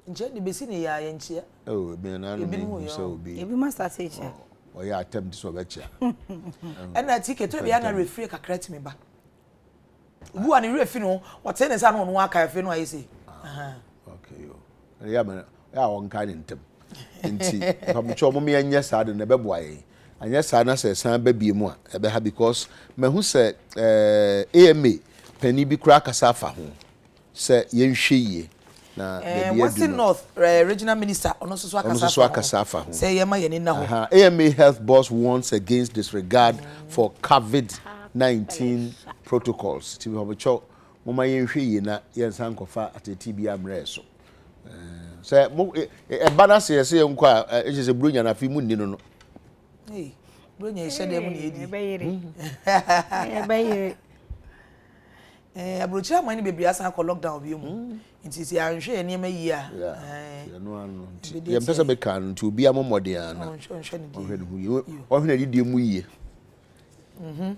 Nkyɛ de besi ne yɛ a yɛnkyea. Oh, me na no me hu sɛ obi. Ebi ma start kyia. Ɔyɛ attempt sɛ ɔbɛkyia. Ɛna ti ketewa bi ana refrie kakra tumi ba. Obi wa ne werɛ fi no, ɔte ne nsa na ɔno aka afei no ayɛ sei. Okay yo. Ɛyɛ ama yɛ a ɔnkae ne ntɛm. Nti mpamokyɛ ɔmo yɛnyɛ saa de na ɛbɛboa yɛn. Anyɛ saa na sɛ ɛsan ba bie mu a ɛbɛha because mahu sɛ eh, AMA panin bi koraa akasa afa ho. sɛ yɛnhwɛ yie na Eh, baabi adu Western no. North eh, Regional Minister, ɔno nso so Ɔno akasa nso so afa ho akasa afa ho. sɛ yɛma yɛn ani nna hɔ. Aha, AMA Health Boss warns against disregard for COVID-19 protocols. Nti mpabokyɛw, momma yɛnhwɛ yie na yɛnsan nkɔfa ateetee biara mmrɛ yɛn so. Eh, sɛ mo eh, eh, ɛba no ase yɛsɛ yɛnkɔ a, eh, ɛkyɛ sɛ Buronya no afei munni no no. Hey, Buronya yi hyɛ dɛm na yɛdi. Ɛbɛyere. Ɛbɛyere. Eh, aburokyire aman no bebree asan akɔ lockdown bio mu. Mm. Nti sɛ yɛanhwɛ yɛn nneɛma yie a. Ɛno ano nti yɛmpɛ sɛ meka no nti obi amɔ mmɔden a na ɔnhwɛ ne ho yie. Ɔhwɛ ne didie mu yie. Mhm.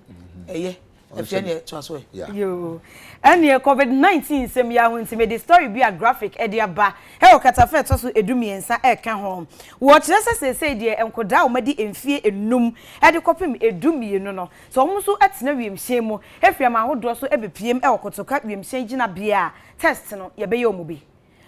Ɛyɛ. Ɛfɛ ne ɛtoa so ɛ. Yoo. Ɛneɛ COVID-19 nsɛm yi aho nti mede story bi a graphic ɛde aba ɛwɔ katafa ɛtɔ so 13 ɛka ho. Wɔkyerɛ sɛ seesei deɛ nkodaa a wɔadi mfie enum ɛde kɔpem 12 no sɛ wɔn nso tena wiemhyɛn mu firi aman ahodoɔ so bɛpiem wɔ Kotoka wiemhyɛn gyinabea a, test no, yɛbɛyɛ wɔn bi.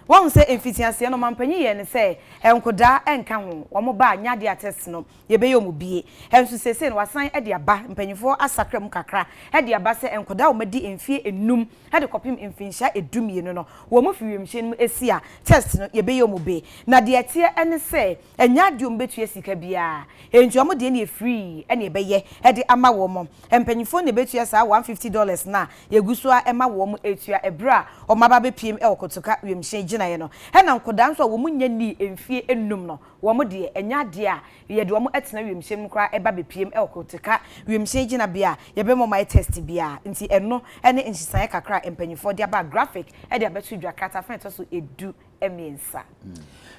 Woahu sɛ mfitiaseɛ no, ɔmanpanin yɛɛ no sɛ nkodaa nka ho, wɔn ba a, nyɛ adeɛ a test no, yɛbɛyɛ wɔn bie. Nso seesei no, wɔasan de aba, mpanimfoɔ asakra mu kakra de aba sɛ nkodaa a wɔadi mfeɛ nnum de kɔpem mfinhyia 12 no, wɔn firi wiemhyɛn no mu si a, test no, yɛbɛyɛ wɔn bi. Na deɛ ɛteɛ ne sɛ, Ɛnyɛ adeɛ wɔn bɛtua sika biara, enti wɔn deɛ neɛ free ɛna ɛbɛyɛ de ama wɔn. Mpanyinfoɔ na ɛbɛtua saa $150 no a yɛgu so ara ɛma wɔn ɛtua ɛberɛ a wɔn aba abɛpiem wɔ Kotoka wiemhyɛn gyinabea. gyinaeɛ no. Ɛna nkwadaa nso a wɔn nnya nnii mfie nnum no, wɔn deɛ, ɛnyɛ adeɛ a yɛde wɔn tena wiemhyɛn mu koraa ba bɛpiem wɔ Kotoka wiemhyɛn gyinabea a yɛbɛma wɔn ayɛ test biara. Nti ɛno ne nsesaeɛ kakra a mpanimfoɔ de aba a graphic de abɛto dwa, kratafa a ɛtɔ so 13.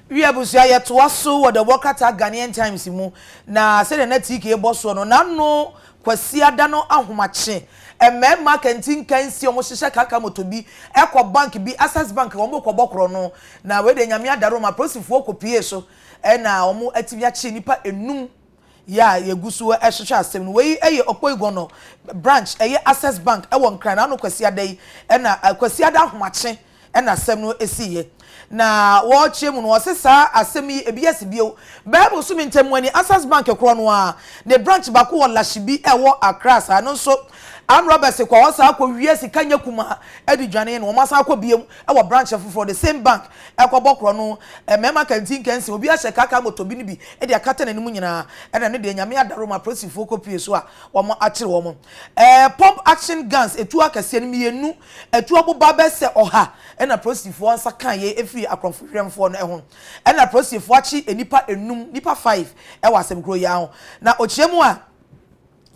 Wie abusua yɛtoa so wɔ The Wɔkrataa Ghanaian Times mu na sɛdeɛ na TK bɔ soɔ no n'ano Kwasiada no ahomakye mmarima akantinkansi a wɔhyehyɛ kaka moto bi kɔ bank bi Access Bank wɔn rekɔbɔ korɔno na wei deɛ Nyame adarom apolisifoɔ kɔpuee so na wɔn atumi akye nnipa enum yɛ a yɛgu so rehwehwɛ asɛm no. Wei yɛ Okpoigwono branch ɛyɛ Access Bank wɔ Nkran n'ano Kwasiada yi na Kwasiada ahomakye na asɛm no siiɛ. Na wɔrekyerɛ mu no wɔse saa asɛm yi ebi asi bio. Bɛyɛ bosome ntam ani Access Bank korɔ no ara ne branch baako wɔ Lashibi ɛwɔ Accra saa no nso armed robbers kɔ hɔ saa kɔ wia sika nyɛ kumaa de dwane na wɔn asan akɔ biom wɔ branch foforɔ the same bank ɛkɔbɔ korɔ no mmarima kantinkansi obi ahyɛ kaakaa moto bi no bi de akata n'anim nyinaa ɛna ɛno deɛ Nyame adaro ma apolisifoɔ kɔ pue so a wɔn akyere wɔn ɛɛ pump action guns etuo akɛseɛ no mienu etuo aboba bɛsɛ ɔha ɛna apolisifoɔ nsa kaeɛ ɛfiri akorɔmfo hwɛmfoɔ no ɛho ɛna apolisifoɔ akye nnipa enum nnipa five ɛwɔ asɛm koro yi ara ho na ɔkyerɛ mu a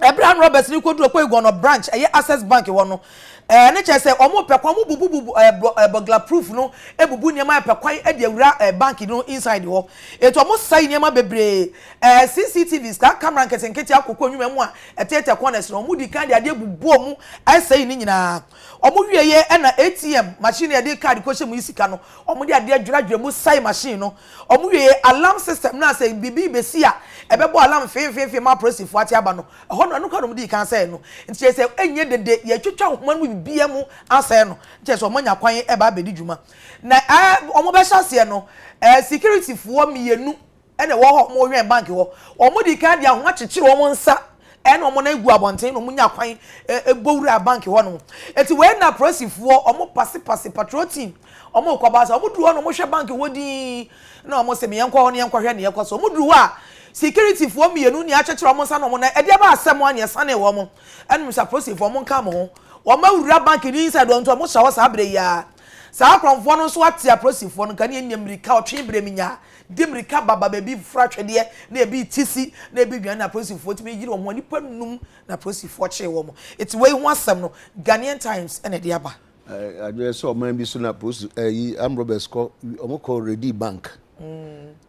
Ɛberɛ a Ann Roberts no kɔduru Okoeguono branch ɛyɛ Access Bank hɔ no, ɛɛ ne kyerɛ sɛ wɔn pɛ kwan, wɔn bubu bu ɛɛ bɔ ɛɛ burglar proof no, bubu nneɛma ɛpɛ kwan de awura ɛɛ bank no inside hɔ. Eti wɔn sɛe nneɛma bebree, ɛɛ CCTVs, saa camera nketenkete akokɔ nnwuma mu a ɛteetɛ corners no, wɔn di kan de adeɛ bubu wɔn ɛsɛe ne nyinaa. Wɔn wieɛ ɛna ATM machine a yɛde card kɔhyɛ mu yi sika no, wɔn de adeɛ dwerɛdwerɛ mu sɛe machine no. Wɔwiee alarm system no a sɛ biribi rebesi a ɛbɛbɔ alarm feefeefee ma apolisifo ate aba no, ɛhɔ no, ɛno koraa na wɔdii kan sɛee no. Nti kyerɛ sɛ ɛnyɛ dede, yɛatwitwa nhoma no mu biribiara mu asɛe no, kyerɛ sɛ wɔanya kwan reba abɛdi dwuma. Na ɛɛ wɔbɛhyɛ aseɛ no, ɛɛ sikiritifoɔ mmienu na ɛwɔ hɔ a wɔrewɛn bank hɔ. Wɔdii kan de ahoma kyekyere wɔn nsa ɛna wɔn nan gu abɔnten na wɔnya kwan bɔ wuraa bank hɔ nom. Eti wei na apolisifoɔ wɔn pasepase patrol team wɔn rekɔ ba sɛ wɔn duru hɔ na wɔn hwɛ bank hɔ dinn na wɔn se me yɛn kɔ hɔ na yɛn kɔhwɛ nea ɛkɔ so. Wɔn duru hɔ a security foɔ mmienu nea akyekyere wɔn nsa na wɔn nan ɛde aba asɛm a nea ɛsane wɔn ɛna sɛ apolisifoɔ wɔn nka mo ho. Wɔn awura bank no inside wɔn nti wɔn hyɛ hɔ saa bere yi ara. Saa akorɔmfoɔ no nso ate apolisifoɔ no nka ne yɛn mmirika ɔtwe bere mi nyaa de mmirika ba ba baabi foro atwedeɛ na ebi reti si na ebi redwane na apolisifoɔ tumi yere wɔn ho a nnipa nnum na apolisifoɔ kyee wɔn. Eti wei ho asɛm no Ghanaian Times na ɛde aba. Adwene sɛ ɔman bi so na polisi ɛyi armed robbers kɔ wɔn kɔ redi bank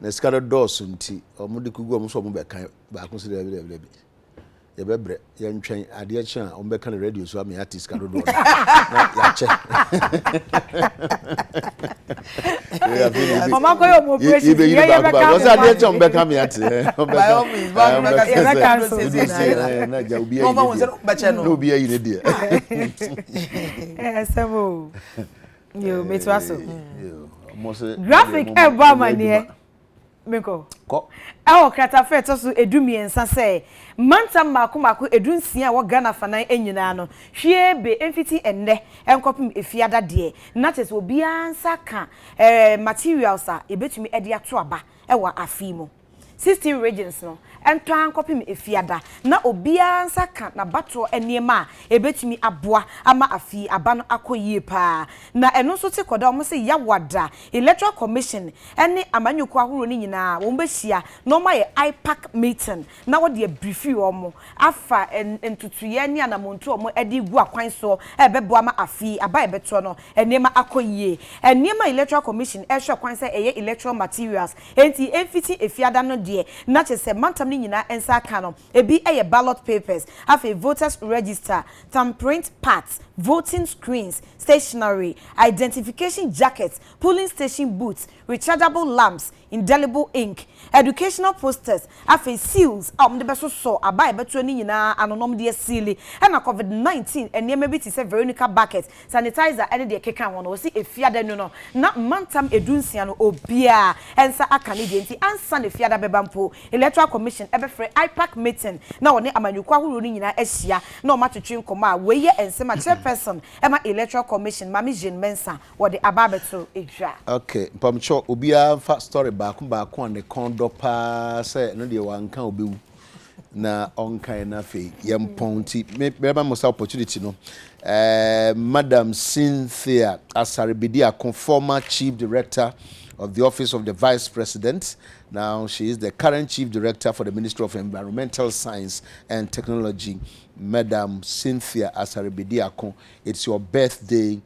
na sika no dɔɔso nti wɔn de kugu wɔn so wɔn bɛka baako si dɛbi dɛbi dɛbi. Yɛbɛbrɛ, yɛntwɛn, adeɛ kye a wɔbɛka no radio so ama yɛate sika dodoɔ no na yɛakyɛ. Ɔmo akɔyɛ ɔmo operation yɛ yɛ bɛka mo. Wɔsɛ adeɛ kye a wɔbɛka me ate. By all means, yɛbɛka nso. Na gya obi ayi ne deɛ. Na obi ayi ne deɛ. Ɛsɛm o. Yo, metua so. Graphic ɛbɔ amaneɛ. Menkɔ. Kɔ. Ɛwɔ kratafa a ɛtɔ so 13 sɛ, Mantam mmaako mmaako 16 a ɛwɔ Ghana afanan nyinaa no, hwiee be mfiti ɛnnɛ nkɔpem Efiada deɛ, na kyerɛ sɛ obiara nsa ka materials a yɛbɛtumi de ato aba wɔ afe yi mu. 16 regions no ntɔ ara nkɔpem Efiada na obiara nsa ka n'abatoɔ nneɛma a ɛbɛtumi aboa ama afe yi aba no akɔ yie pa ara. Na ɛno nso te kɔda wɔn se Yawada Electoral Commission ne amanyɔkuo ahoroɔ no nyinaa wɔn bɛhyia na wɔn ayɛ IPAC meeting na wɔde abrifi wɔn afa ntotoeɛ ne anamontuo a wɔn de regu akwan soɔ a ɛbɛboa ama afe yi aba a ɛbɛtoɔ no nneɛma akɔ yie. Nneɛma a Electoral Commission rehwɛ kwan sɛ ɛyɛ electoral materials enti ɛmfiti Efiada no deɛ na kyerɛ sɛ mantam no nyinaa nsa aka no ebi yɛ ballot papers, afei voters register, thumbprint pads, voting screens, stationery, identification jackets, polling station booths, rechargeable lamps, indelible ink, educational posters, afei seals a wɔde bɛsosɔ aba a ɛbɛtoɔ no nyinaa ano na wɔde asiili, ɛna covid 19 nneɛma bi te sɛ Veronica bucket, sanitizer ne deɛ ɛkeka ho no. Wɔsi Efiada nu no na mantam 16 no obiara nsa aka ne deɛ nti ansa na Efiada bɛba mpo Electoral Commission bɛfrɛ IPAC meeting na wɔne amanyɔkuo ahoroɔ no nyinaa ahyia na wɔatwetwe nkɔmmɔ a wei yɛ nsɛm a Chairperson ma Electoral Commission Maame Jean Mensah wɔde aba abɛto dwa. Ok mpamokyɛw obiara nfa story baako baako a ne kɔn dɔ paa sɛ ɛno deɛ wanka a ɔbɛwu na ɔnkae na afei yɛmpɔn nti me bɛma mo sa opportunity no. Uh, Madam Cynthia Asare Bediako, former Chief Director of the Office of the Vice President. Now she is the current Chief Director for the Ministry of Environmental Science and Technology. Madam Cynthia Asare Bediako, it's your birthday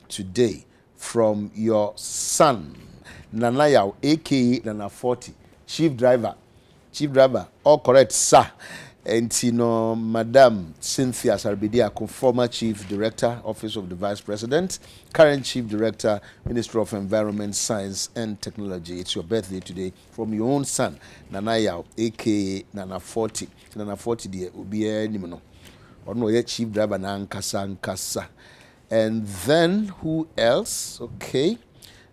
today from your son, Nana Yaw, aka Nana 40, Chief Driver. Chief Driver, all correct, sir. Enti no, Madam Cynthia Asare Bediako, former Chief Director, Office of the Vice President, current Chief Director, Ministry of Environment, Science and Technology. It's your birthday today from your own son, Nana Yaw, aka Nana 40. Nana 40 deɛ, obiara nim no. Ɔno ɔyɛ Chief Driver na ankasa ankasa. And then who else? Okay.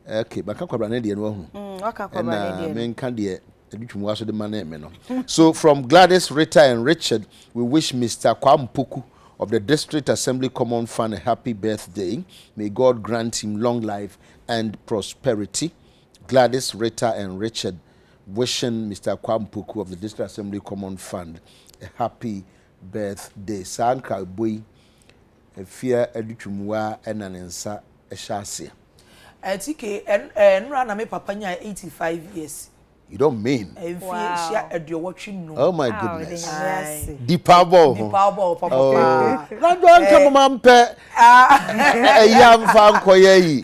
Okay, baka kwabra ne deɛ no wahu. Waka kwabra ne deɛ no. Menka deɛ adutwum so de ma ne me no. So from Gladys, Rita and Richard, we wish Mr. Kwame Poku of the District Assembly Common Fund a happy birthday. May God grant him long life and prosperity. Gladys, Rita and Richard wishing Mr. Kwame Poku of the District Assembly Common Fund a happy birthday. Saa nkra boy efia adutwumwa ɛna ne nsa ɛhyɛ aseɛ. TK, nnura na me papa nya 85 years. You don't mean. Mfie hyia 85. Oh my Ah, goodness. ɔde Nyame ase. Dipa bɔ ho. Dipa bɔ papa paa. Na dɔ nka mama mpɛ. Ɛyɛ amfa nkɔyɛ yi.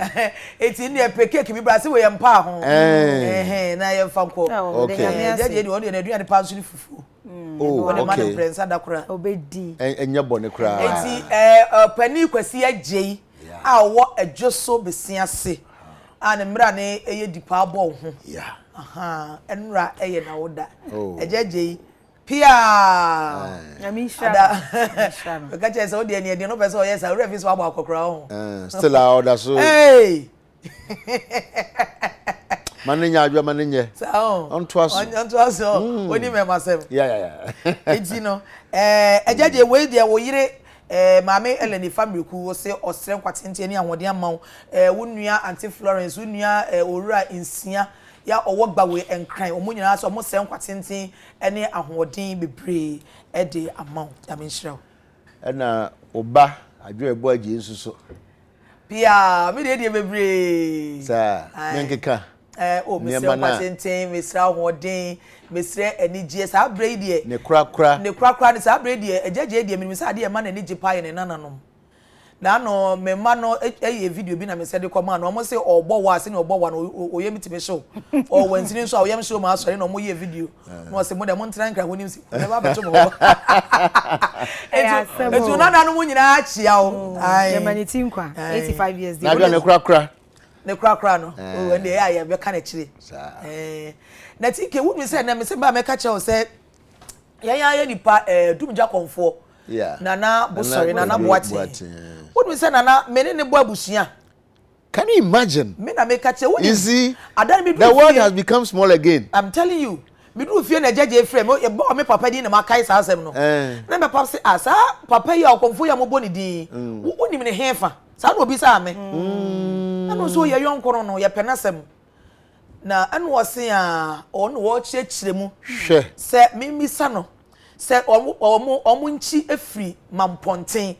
Eti ne pɛ cake bi bra se we yɛ mpa ho. Eh. Eh, na yɛ mfa nkɔ. Oh, ɔde Okay. Nyame ase. Gye deɛ ɔde n'aduane pa nso ne fufuo. Oh, Ɔde ma no okay. mprɛnsa da kora. Obedi. Ɛnyɛ bɔne koraa. Eti ɔpanin Kwasi Agyei a ɔwɔ Adwoso Besia ase a ne mmra ne ɛyɛ dipa bɔ ho. Aha, ɛnura ɛyɛ na woda. Oh. Ɛgye Agyei pia. Nyame nhyira Ada. no. Nyame nhyira no. Ka kyerɛ sɛ wo deɛ neɛ deɛ no pɛ sɛ ɔyɛ saa, wura fi so abɔ akɔkora ho. Still a ɔda so. Hey! Ma ne nyɛ adwa ma ne nyɛ. Saa o. Ɔntoa so. Ɔntoa so. Oni mɛma sɛm. Yeah. Enti no, ɛgye Agyei wei deɛ wo yere maame Ellen Famriku wo se ɔsrɛ nkwatenten ne ahoɔden ama wo. Wo nua Auntie Florence, wo nua Owura Nsia ya ɔwɔ Gbawe Nkran, ɔmo nyinaa so ɔmo srɛ nkwatenten ne ahoɔden bebree ɛde ama wo. Nyame nhyira wo. Ɛna ɔba adwo ɛbɔ agye nso so. Pia, me deɛ bebree. Saa, Aye. menkeka. O mesrɛ Nneɛma na- nkwatenten, mesrɛ ahoɔden, mesrɛ anigyeɛ. Saa berɛ yi deɛ Ne korakora. Ne korakora ne saa berɛ yi deɛ, agyagye deɛ menim sɛ adeɛ ɛma n'ani gye paa yɛ ne nananom. Na ano me mma no ɛyɛ video bi na me sɛ de kɔma no, ɔmo sɛ ɔbɔ wa sɛ ɔbɔ wa no ɔyɛ mi timi hyew. Ɔwɔ ntini nso a ɔyɛ mi hyew ma asɔre na ɔmo yɛ video. Na ɔsɛ mo deɛ mo ntena nkra ho nim si. Ɛbɛ abɛto mo hɔ. Ɛyɛ Eti asɛm eti o. nananom nyinaa akyia wo. Aye. Yɛma ne ti nkwa. Aye. 85 years. Na adwa ne korakora. Ne korakora no. O ɛnde ɛyɛ a yɛbɛka n'akyire. Saa. Na TK wo nu sɛ na me sɛ ba mɛka kyerɛ wo sɛ yɛn ayɛ nipa dumgya kɔnfoɔ. Yeah. Nana Bosɔre, Nana Nana Boateng. Boateng. Wo nu sɛ Nana me ne ne bɔ abusua. Can you imagine? Me na meka kyerɛ wo You see, adan me the duru world fie. has become small again. I'm telling you. Me duru fie na gyegye frɛ me yɛbɔ me papa din na makae saa asɛm no. Na me papa sɛ ah saa papa yi a ɔkɔmfo yi a mobɔ ne din. Wo nim ne hefa. Saa na obi saa me. Na no so yɛ yɔnko no no yɛpɛ n'asɛm. Na ɛno ɔse a ɔno wɔkyerɛkyerɛ mu. Hwɛ. Sɛ mimisa no sɛ ɔmo nkyi efiri mampɔnten.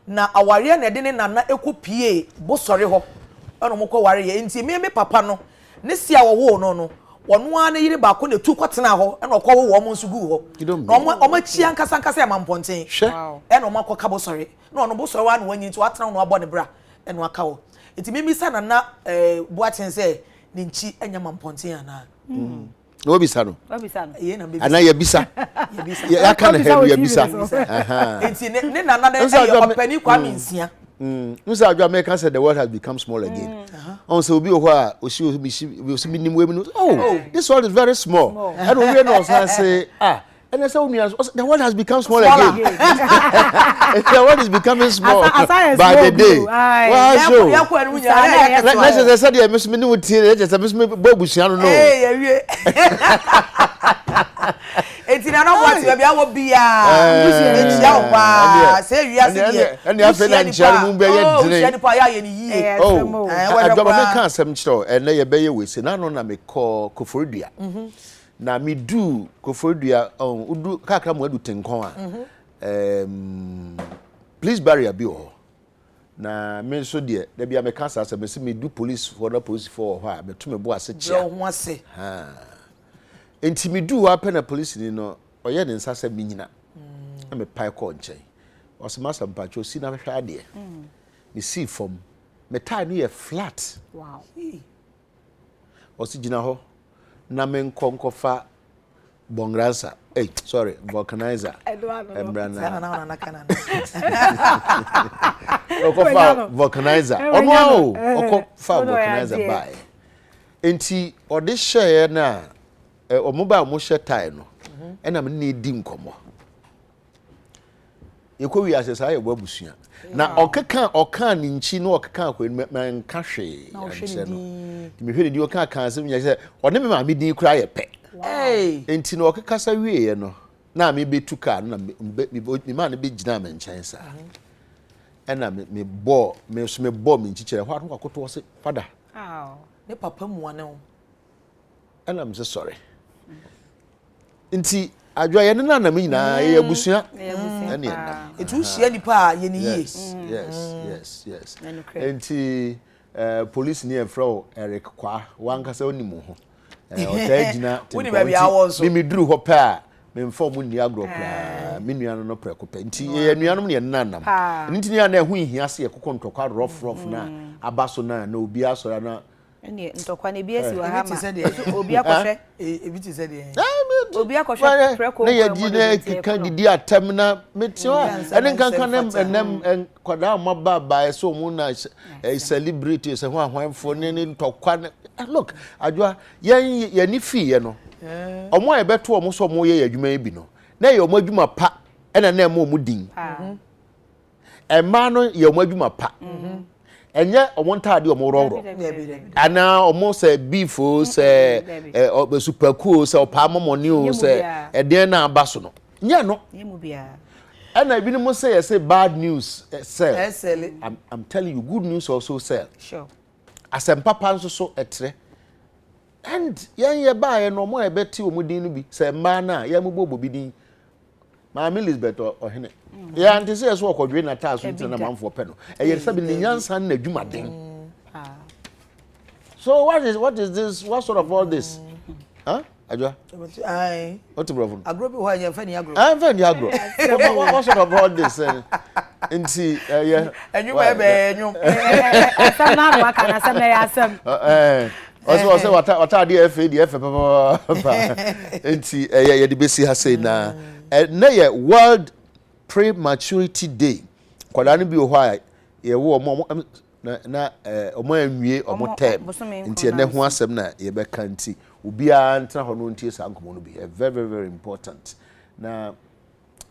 Na awareɛ na ɛde ne nana ekɔ pie bosɔre hɔ. Ɛna ɔmo kɔ ware yɛ. Nti me papa no ne si a wɔwoo no no ɔno ara ne yere baako na etu kɔtena hɔ ɛna ɔkɔ wo wɔn nso gu hɔ. You don't Na mean. ɔmo akyi ankasa ankasa yɛ mampɔnten. Hwɛ. Wow. Ɛna ɔmo akɔka bosɔre. Na ɔno bosɔre wa na wanyi nti watena hɔ na wabɔ ne bra ɛna waka hɔ. Nti mimisa Nana Boateng sɛ ne nkyi ɛnyɛ mampɔnten anaa. Na wobisa no. Wabisa no. Ɛyɛ na mbebisa. Anaa yɛbisa. Yɛbisa. Yɛaka ne Wabisa ha no wɔ TV yɛbisa. no so. Aha. Nti ne nana no Nso ɛyɛ adwa me- ɔpanin Kwame Nsia. Nso adwa mɛka sɛ the world has become small again. Ɔn sɛ obi wɔ hɔ a osi osi si osi mi nim wei mi no oh this world is very small. Ɛna owie na ɔsan sɛ ah ɛna sɛ onua ɔsɛ the world has become small Smaller. again. The world is becoming small Asa yɛ by small the day. bio. Aye. Waa so. Yɛkɔ ɛnum nyinaa Saa na ɛyɛ ɛyɛ Na ketewa. na kyerɛ sɛ sɛdeɛ me so me ne wo tie no kyerɛ sɛ me so me bɔ abusua no no. Ee yɛwie. Eti Nana Boateng baabi awɔ biara. Ekyia wo paa. Sɛ ewiase deɛ. Ɛne afei na nkyia no mu bɛyɛ Oh, dene. wohyia nipa a yɛayɛ ne yie. Ɛyɛ Oh, asɛm o. wɔhwɛ adwaba koraa. meka asɛm kyerɛ wo ɛnɛ yɛbɛyɛ wei se nano na mekɔ Koforidua na medu Koforidua wodu kakra mu adu Tenkɔn a police barrier bi wɔ hɔ. Na me nso deɛ, da bi a meka saa sɛ mese medu polisifoɔ na polisifoɔ wɔ hɔ a, meto me bo ase kyea. Brɛ wo ho ase. Nti meduu hɔ apɛ na polisini no, ɔyɛ ne nsa sɛ menyina. Na mepae kɔɔ nkyɛn. Ɔse masa mpakyɛw si na hwɛ adeɛ. Mesii fam. Me tae no yɛ flat. Wow. Ɔse gyina hɔ na menkɔ nkɔfa bɔngransa hey, sorry vulcanizer mmra na ɔkɔfa vulcanizer ɔno a o ɔkɔfa vulcanizer baeɛ nti ɔde hyɛeɛ no a ɔmo ba a ɔmo hyɛ tae no ɛna me ne di nkɔmmɔ Yɛkɔ wiase saa yɛbɔ abusua. Na ɔkeka ɔkaa ne nkyi na ɔkeka akɔ anim manka hwee ankyerɛ no. Nti mehwɛ ne din ɔka ka asɛm nyɛ sɛ ɔne me maame din koraa yɛ pɛ. Nti na ɔkekasa wieɛ no na mebɛtu kaa no na me maa no bɛgyinaa me nkyɛn saa. Ɛna mebɔɔ me so mebɔɔ me nkyi kyerɛ hɔ a na wakoto ɔse fada. Ne papa mua ne ho. Ɛna mese sɔre. Nti adwoa yɛne no anam nyinaa yɛyɛ abusua ɛne ɛnam. Nti wohyia nipa a yɛ ne yie. Yes yes yes yes. Nti eh, polisi ni yɛfrɛ wo Eric Kwa wankasa onim wo ho. Eh, ɔtaa gyina tempɔn nti me meduru hɔ pɛ a memfa ɔmo nni agorɔ koraa me nua no no prɛko pɛ nti yɛyɛ nuanom ne yɛne no anam. Ɛno nti ne yɛ a na ɛho nhia sɛ yɛkokɔ ntɔkwa rough rough na aba so na na obi asɔre na Ɛnneɛ ntɔkwa no ebi asi wɔ ha ma obi akɔhwɛ. Ebi te sɛ deɛ. Obi akɔhwɛ prɛko na yɛdi na keka didi atɛm na mete hɔ a ɛne nkanka ne ɛnɛm nkwadaa a wɔaba abaeɛ sɛ wɔn na celebrate sɛ ho ahwanfoɔ ne ne ntɔkwa ne look adwoa yɛn yɛn ani fiiɛ no wɔn a yɛbɛto wɔn sɛ wɔn yɛ yɛ adwuma yi bi no na ɛyɛ wɔn adwuma pa ɛna na ɛma wɔn din. Mmaa no yɛ wɔn adwuma pa. Ɛnyɛ wɔn ntaade wɔn worɔworɔ. Anaa wɔn sɛ beef o sɛ ɛ supaku o sɛ ɔpaa mɔmɔne o sɛ ɛdeɛn na aba so no. Nyɛ no. Ɛna ebinom sɛ yɛ sɛ bad news sell. I'm, I'm telling you good news also sell. Sure. Asɛm papa nso so ɛtrɛ. And yɛn yɛ baayɛ no wɔn a yɛbɛte wɔn din no bi sɛ mmaa no a yɛn mo bɔ obi din. Maame Elizabeth Ɔhene. Mm. Yɛ ante sɛ yɛsɛ ɔkɔdwe n'ataa so ntina na manfoɔ pɛ no. Ɛyɛ sɛ ne nyansa ne n'adwumaden. Mm. Ah. So what is what is this? What sort of all this? Mm. Huh? Adwa. What brɔfo no? Agorɔ bi hɔ a yɛmfa ni agorɔ. Ɛmfa ni agorɔ. What sort of all this? Eh, nti ɛyɛ. Ɛnwom ɛbɛ ɛnwom. Asɛm na ano aka na asɛm na ɛyɛ asɛm. Ɔsɛ ɔsɛ wata w'ataadeɛ ɛfɛ deɛ ɛfɛ papaapa nti ɛyɛ yɛde bɛsi ha sei na ɛnɛ yɛ world prematurity day nkwadaa no bi wɔ hɔ a yɛwo wɔn wɔn na na wɔn anwie wɔn term nti ɛnɛ ho asɛm na yɛbɛka nti obiara ntena hɔ no ntie saa nkɔmɔ no bi ɛ very very very important na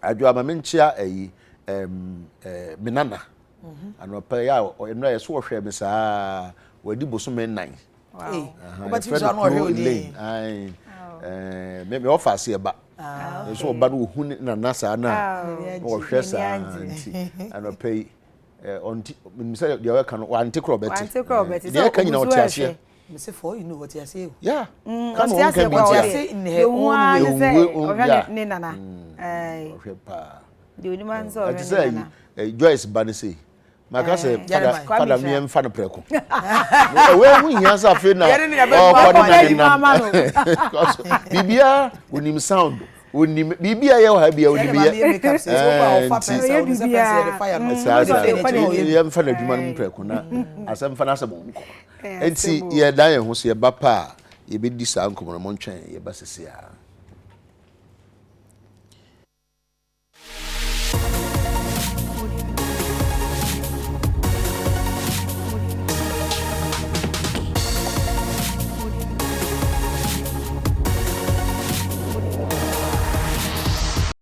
Adwo ama me nkyea ayi ɛm ɛɛ me nana. Mhm. Anɔpa yi a nnora yɛ so ɔhwɛ me saa wadi bosome nnan. Wobɛtumi so ano ɔhwɛ odin. Ayi ɛɛ me me ɔfa ase ɛba. Ah, so ɔba no ohu ne nana saa na ɔhwɛ saa nti anɔpa yi ɔnti menim sɛ deɛ ɔka no wante korɔ ɔbɛte. Deɛ ɛka nyina ɔte aseɛ. Mese for you know ɔte aseɛ o. Yeah. Mm, Ka na ɔte ɔnka aseɛ bi kwa ntia. ɔte in her deɛ ohu own ara way. ne sɛ Ewue on ɔhwɛ yeah. ne ne nana. Mm, Ɛɛ, ɔhwɛ paa. deɛ onim ara ne sɛ Ɛte ɔhwɛ sɛ ne ayi, nana. eh, Joyce ba no sei. Maka sɛ Ɛɛ, fada Jeremiah. Kwame fada Hyira. meɛ mfa no prɛko. Ɛwɔ ho hia sɛ afei na Yɛne ne yɛbɛkɔ ɔkɔ ne Ɔkɔpɛ na adwuma nenam. ama no. Because biribiara onim sound, onim biribiara yɛ wɔ ha biara Sɛ onim ne maame yɛ. yɛ makeup sɛ sɛ wokɔ a Ɛɛ, ɔfa nti pɛnsɛ Ɔyɛ ɔnim sɛ pɛnsɛ yɛde biribiara. fa yɛ no. Mm, saa ɔde saa ɔde kɔ n'anim. yɛmfa no adwuma no mu prɛko na asɛm fa no asɛm nkɔ. Ɛyɛ Enti asɛm o. yɛdan yɛn ho so yɛba pa a yɛbɛdi saa nkɔmmɔ no montwɛn yɛba sisi a.